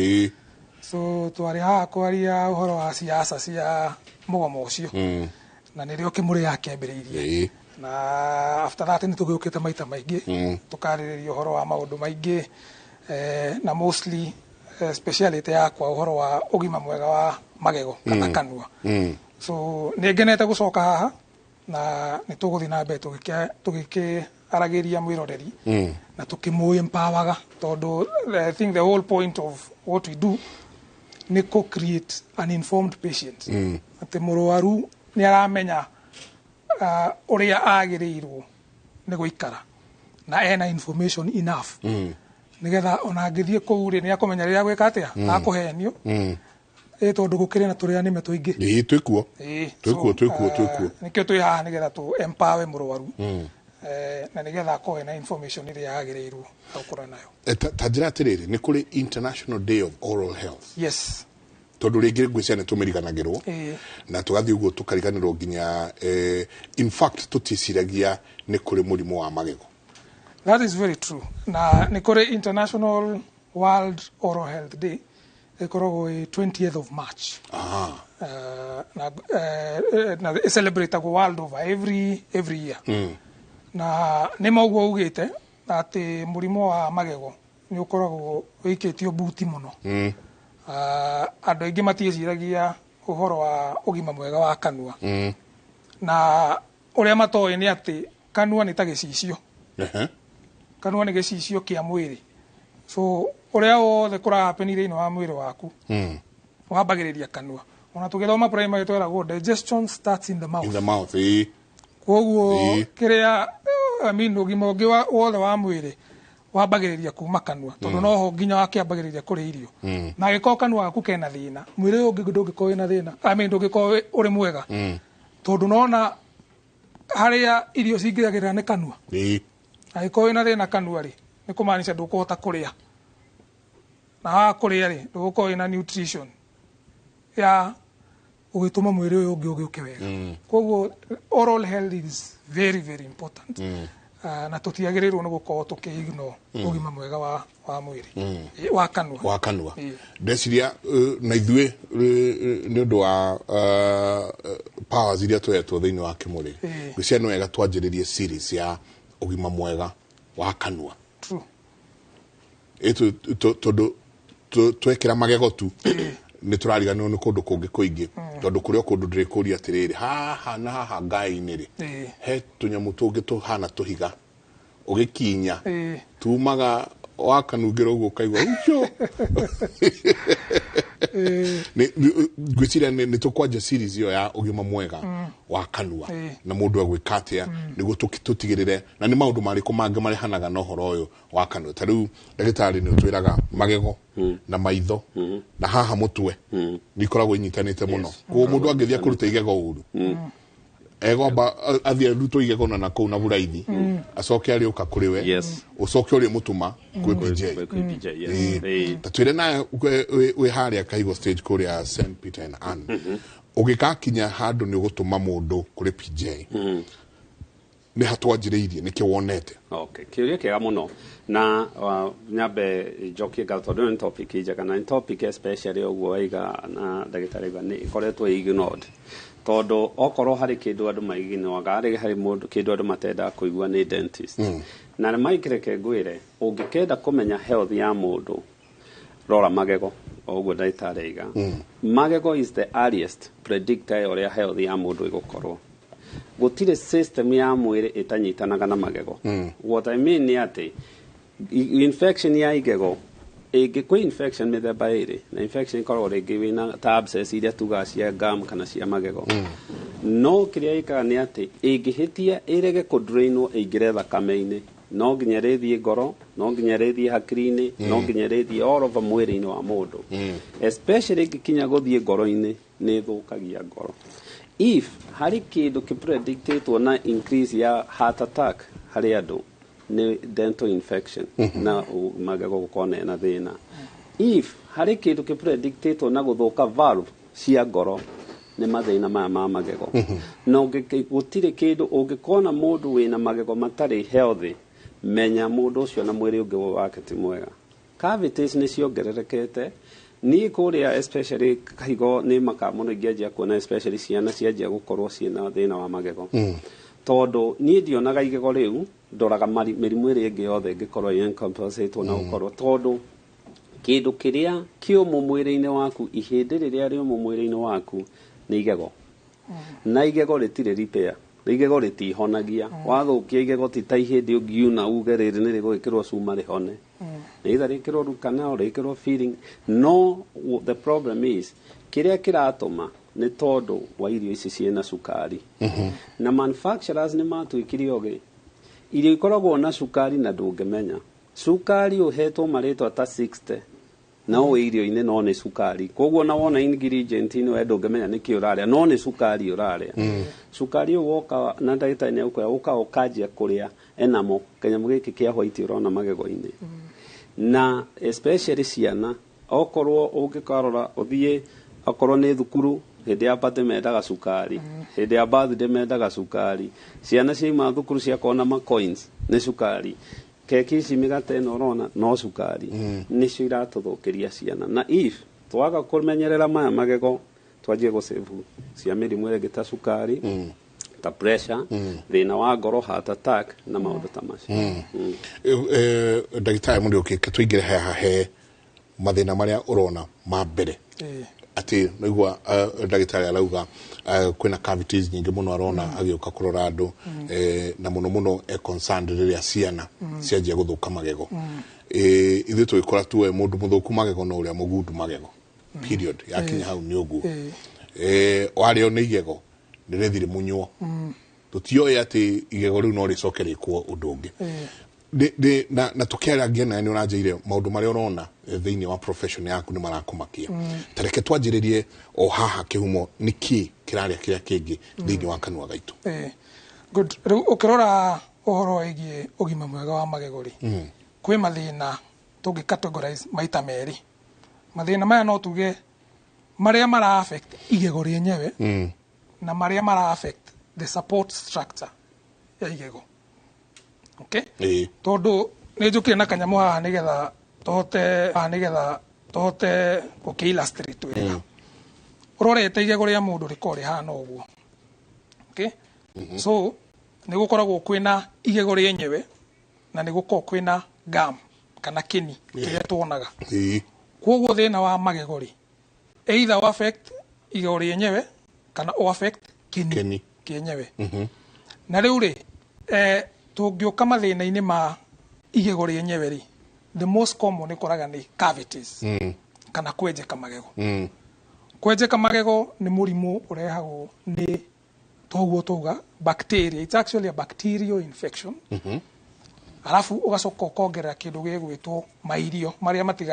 So twarĩ haha kwaria ũhoro wa siasa cia mũgomo ũcio, na nĩrĩo Kĩmũrĩ yakĩambĩrĩirie. Na after that nĩ tũgĩũkĩte maita maingĩ, tũkarĩrĩria ũhoro wa maũndũ maingĩ, na mostly speciality yakwa ũhoro wa ũgima mwega wa magego kana kanua. So nĩ ngenete gũcoka haha na nĩ tũgũthiĩ na mbere tũgĩkĩaragĩria mwĩroreri na tũkĩmũ empowerga, tondũ I think the whole point of what we do nĩ kũ create an informed patient, atĩ mũrwaru nĩ aramenya ũrĩa agĩrĩirwo nĩ gũikara na ena information enough, nĩgetha ona angĩthiĩ kũu rĩ, nĩ akũmenya rĩrĩa gwĩka atĩa, akũhenio, ĩ tondũ gũkĩrĩ na tũrĩa nĩme tũingĩ. Ĩĩ, twĩkuo. Twĩkuo, twĩkuo, twĩkuo. Nĩkĩo twĩ haha, nĩgetha tũ empower mũrwaru na nĩgetha akorwo ena information ĩrĩa yagĩrĩirwo gũkorwo nayo. Ta njĩra atĩrĩrĩ, nĩ kũrĩ International Day of Oral Health? Yes. Tondũ rĩngĩ ngwĩciria nĩ tũmĩriganagĩrwo na tũgathiĩ ũguo tũkariganĩrwo nginya in fact tũticiragia nĩ kũrĩ mũrimũ wa magego. That is very true. Na nĩ kũrĩ International World Oral Health Day, ĩkoragwo ĩ 20th of March. Na ĩcelebrateagwo world over every year. Na nĩ ma ũguo ugĩte atĩ mũrimũ wa magego nĩ ũkoragwo wĩikĩtio buti mũno. Andũ aingĩ matiĩciragia ũhoro wa ũgima mwega wa kanua, na ũrĩa matoĩ nĩ atĩ kanua nĩ ta gĩcicio. Kanua nĩ gĩcicio kĩa mwĩrĩ, so ũrĩa wothe kũrahappen thĩinĩ wa mwĩrĩ waku wambagĩrĩria kanua. Ona tũgĩthoma primary tweragwo digestion starts in the mouth. In the mouth, ĩĩ. Koguo kĩrĩa, I mean, ũgima ũngĩ wothe wa mwĩrĩ wambagĩrĩria kuma kanua, tondũ noho nginya wakĩambagĩrĩria kũrĩa irio. Na angĩkorwo kanua gaku kena thĩna, mwĩrĩ ũyũ ũngĩ ndũngĩkorwo wĩna thĩna, I mean, ndũngĩkorwo ũrĩ mwega, tondũ nona Harĩa irio cingĩragĩrĩra nĩ kanua. Angĩkorwo wĩna thĩna kanua rĩ, nĩ kũmaanisha ndũkũhota kũrĩa. Na waga kũrĩa rĩ, ndũgũkorwo wĩna nutrition ya gũgĩtũma mwĩrĩ ũyũ ũngĩ ũgĩũke wega. Koguo oral health is very very important. Na tũtiagĩrĩirwo nĩ gũkorwo tũkĩ-ignore ũgima mwega wa mwĩrĩ. Wa kanua. Wa kanua. Ndeciria na ithuĩ nĩ ũndũ wa powers iria tũhetwo thĩinĩ wa Kĩmũrĩ, ngwĩciria nĩ wega twanjĩrĩrie series ya ũgima mwega wa kanua. True. Tondũ twekĩra magego tu nĩ tũrariganĩrwo nĩ kũndũ kũngĩ kũingĩ, tondũ kũrĩ o kũndũ ndĩrĩkũria atĩrĩrĩ, haha na haha ngai-inĩ rĩ, he tũnyamũ tũngĩ tũhana tũhiga ũgĩkinya tumaga wakanungĩra ũguo ũkaigua ucio. Ngwĩciria nĩ tũkwanja series ĩyo ya ũgima mwega wa kanua na mũndũ agwĩka atĩa nĩguo tũtigĩrĩre, na nĩ maũndũ marĩkũ mangĩ marehanaga na ũhoro ũyũ wa kanua. Ta rĩu ndagĩtarĩ nĩ ũtwĩraga magego na maitho na haha mũtwe nĩ ikoragwo inyitanĩte mũno. Koguo mũndũ angĩthiĩ kũruta igego ũru, egwamba athiĩ arutwo igego na nakũu na buraithi, acoke arĩũka kũrĩ we, ũcoke ũrĩ mũtũma kwĩ PJ. Kwĩ PJ, yes. Ta twĩre nawe wĩ harĩa Kahigo stage kũrĩa St Peter and Ann, ũgĩgakinya handũ nĩ ũgũtũma mũndũ kũrĩ PJ, nĩ hatwanjĩrĩirie nĩkĩ wonete? Okay, kĩũria kĩega mũno na nyambe njokie ngatho tondũ nĩ topic njega, na nĩ topic especially ũguo waiga na ndagĩtarĩ auga nĩ ĩkoretwo ignored, tondũ okorwo harĩ kĩndũ andũ maiginoaga, harĩ mũndũ kĩndũ andũ matendaga kũigua nĩ dentist. Na Mike, reke ngwĩre, ũngĩkenda kũmenya health ya mũndũ, rora magego. O ũguo ndagĩtarĩ aiga, magego is the earliest predictor ya ũrĩa health ya mũndũ ĩgũkorwo. Gũtirĩ system ya mwĩrĩ ĩtanyitanaga na magego. What I mean nĩ atĩ infection ya igego ĩngĩ, kwĩ infection mĩthemba ĩrĩ, na infection ĩkoragwo rĩngĩ wĩna ta abscess iria tugaga cia gum kana cia magego, no kĩrĩa ĩkaga nĩ atĩ ĩngĩhĩtia ĩrege kũdrainwo ĩingĩre thakame-inĩ, no nginya ĩrĩthiĩ ngoro, no nginya ĩrĩthiĩ hakiri-inĩ, no nginya ĩrĩthiĩ all over mwĩrĩ-inĩ wa mũndũ. Especially ĩngĩkinya gũthiĩ ngoro-inĩ, nĩ ĩthũkagia ngoro. If harĩ kĩndũ kĩpredictĩtwo na increase ya heart attack harĩ andũ, nĩ dental infection na magego gũkorwo mena thĩna. If harĩ kĩndũ kĩpredictĩtwo na gũthũka valve cia ngoro, nĩ mathĩna maya ma magego. Na gũtirĩ kĩndũ ũngĩkona mũndũ wĩna magego matarĩ healthy, menya mũndũ ũcio na mwĩrĩ ũngĩ wake ti mwega. Cavities nĩ ciongererekete. Niĩ kũrĩa especially Kahigo nĩ maka mũno ingĩanjia kuona especially ciana cianjia gũkorwo ciĩna thĩna wa magego, tondũ niĩ ndionaga igego rĩu, ndoraga mĩrimũ ĩrĩa ĩngĩ yothe ĩngĩkorwo encompassĩtwo na gũkorwo, tondũ kĩndũ kĩrĩa kĩũmũ mwĩrĩ-inĩ waku, ihĩndĩ rĩrĩa rĩũmũ mwĩrĩ-inĩ waku nĩ igego, na igego rĩtirĩ repair, igego rĩtihonagia. Wathũkia igego ti ta ihĩndĩ ũngiuna uge rĩrĩ nĩ rĩgwĩkĩrwo cuma rĩhone, either rĩkĩrwo root canal, rĩkĩrwo filling. No the problem is kĩrĩa kĩratũma nĩ tondũ wa irio ici ciĩna cukari, na manufacturers nĩ matuĩkire ogĩ. Irio ikoragwo na cukari na ndũngĩmenya cukari ũhetwo marĩtwa ta 60 no wĩ irio-inĩ, no nĩ cukari. Koguo na wona ingredient ĩno, we ndũngĩmenya nĩkĩ ũrarĩa, no nĩ cukari ũrarĩa. Cukari ũyũ woka, na ndagĩtarĩ nĩ egũkwĩra, ũka ũkanjia kũrĩa enamo kanyamũ gĩkĩ kĩa white ũrona magego-inĩ, na especially ciana. Okorwo ũngĩkarora ũthiĩ, okorwo nĩ thukuru, hĩndĩ ya party mendaga cukari, hĩndĩ ya birthday mendaga cukari, ciana ciauma thukuru ciakorwo na ma coins nĩ cukari, keki ici, mĩgate ĩno ũrona no cukari. Nĩcio iratũthũkĩria ciana, na if twaga kũmenyerera maya magego, twanjie gũsave cia mĩrimũ ĩrĩa ĩngĩ ta cukari, ta pressure, thĩna wa ngoro, heart attack na maũndũ ta macio. Ndagĩtarĩ Mũrĩũki, tũingĩre haha he mathĩna marĩa ũrona ma mbere atĩ naigua ndagĩtarĩ arauga kwĩna cavities nyingĩ mũno arona agĩũka kũrora andũ, na mũno mũno e concerned rĩrĩa ciana cianjia gũthũka magego. Ithuĩ tũgĩkũra tuoe mũndũ mũthũku magego no ũrĩa mũgundu magego, period. Yakinya hau nĩ ũguo. Warĩo nĩ igego nĩ rĩthire mũnyuo, tũtioĩ atĩ igego rĩu no rĩcoke rĩkwo ũndũ ũngĩ. Na tũkĩarangia nawe nĩ ũranjĩire maũndũ marĩa ũrona thĩinĩ wa profession yaku nĩ marakũmakia. Ta reke twanjĩrĩrie o haha kĩhumo, nĩ kĩ kĩrarĩa kĩrĩa kĩngĩ thĩinĩ wa kanua gaitũ? Good. Rĩu ũkĩrora ũhoro wĩgiĩ ũgima mwega wa magego rĩ, kwĩ mathĩna tũngĩ categorize maita merĩ. Mathĩna maya no tuge marĩa mara affect igego rĩenyewe na marĩa mara affect the support structure ya igego, okay? Tondũ nĩ njũkire na kanyamũ haha nĩgetha tũhote haha nĩgetha tũhote gũkĩ illustrate wega. Ũrorete igego rĩa mũndũ rĩkoragwo rĩhana ũguo, okay? So nĩ gũkoragwo kwĩna igego rĩenyewe na nĩ gũkoragwo kwĩna gum kana kĩni kĩrĩa tuonaga. Koguo thĩna wa magego rĩ, either ũ affect igego rĩenyewe kana ũ affect kĩni Kĩni. kĩenyewe. Na rĩu rĩ, tũngĩũka mathĩna-inĩ ma igego rĩenyewe rĩ, the most common ĩkoraga nĩ cavities kana kwenjeka magego. Kwenjeka magego nĩ mũrimũ ũrehagwo nĩ toguo twauga bacteria. It's actually a bacterial infection. Alafu ũgacoka ũkongerera kĩndũ gĩgwĩtwo mairio marĩa matiga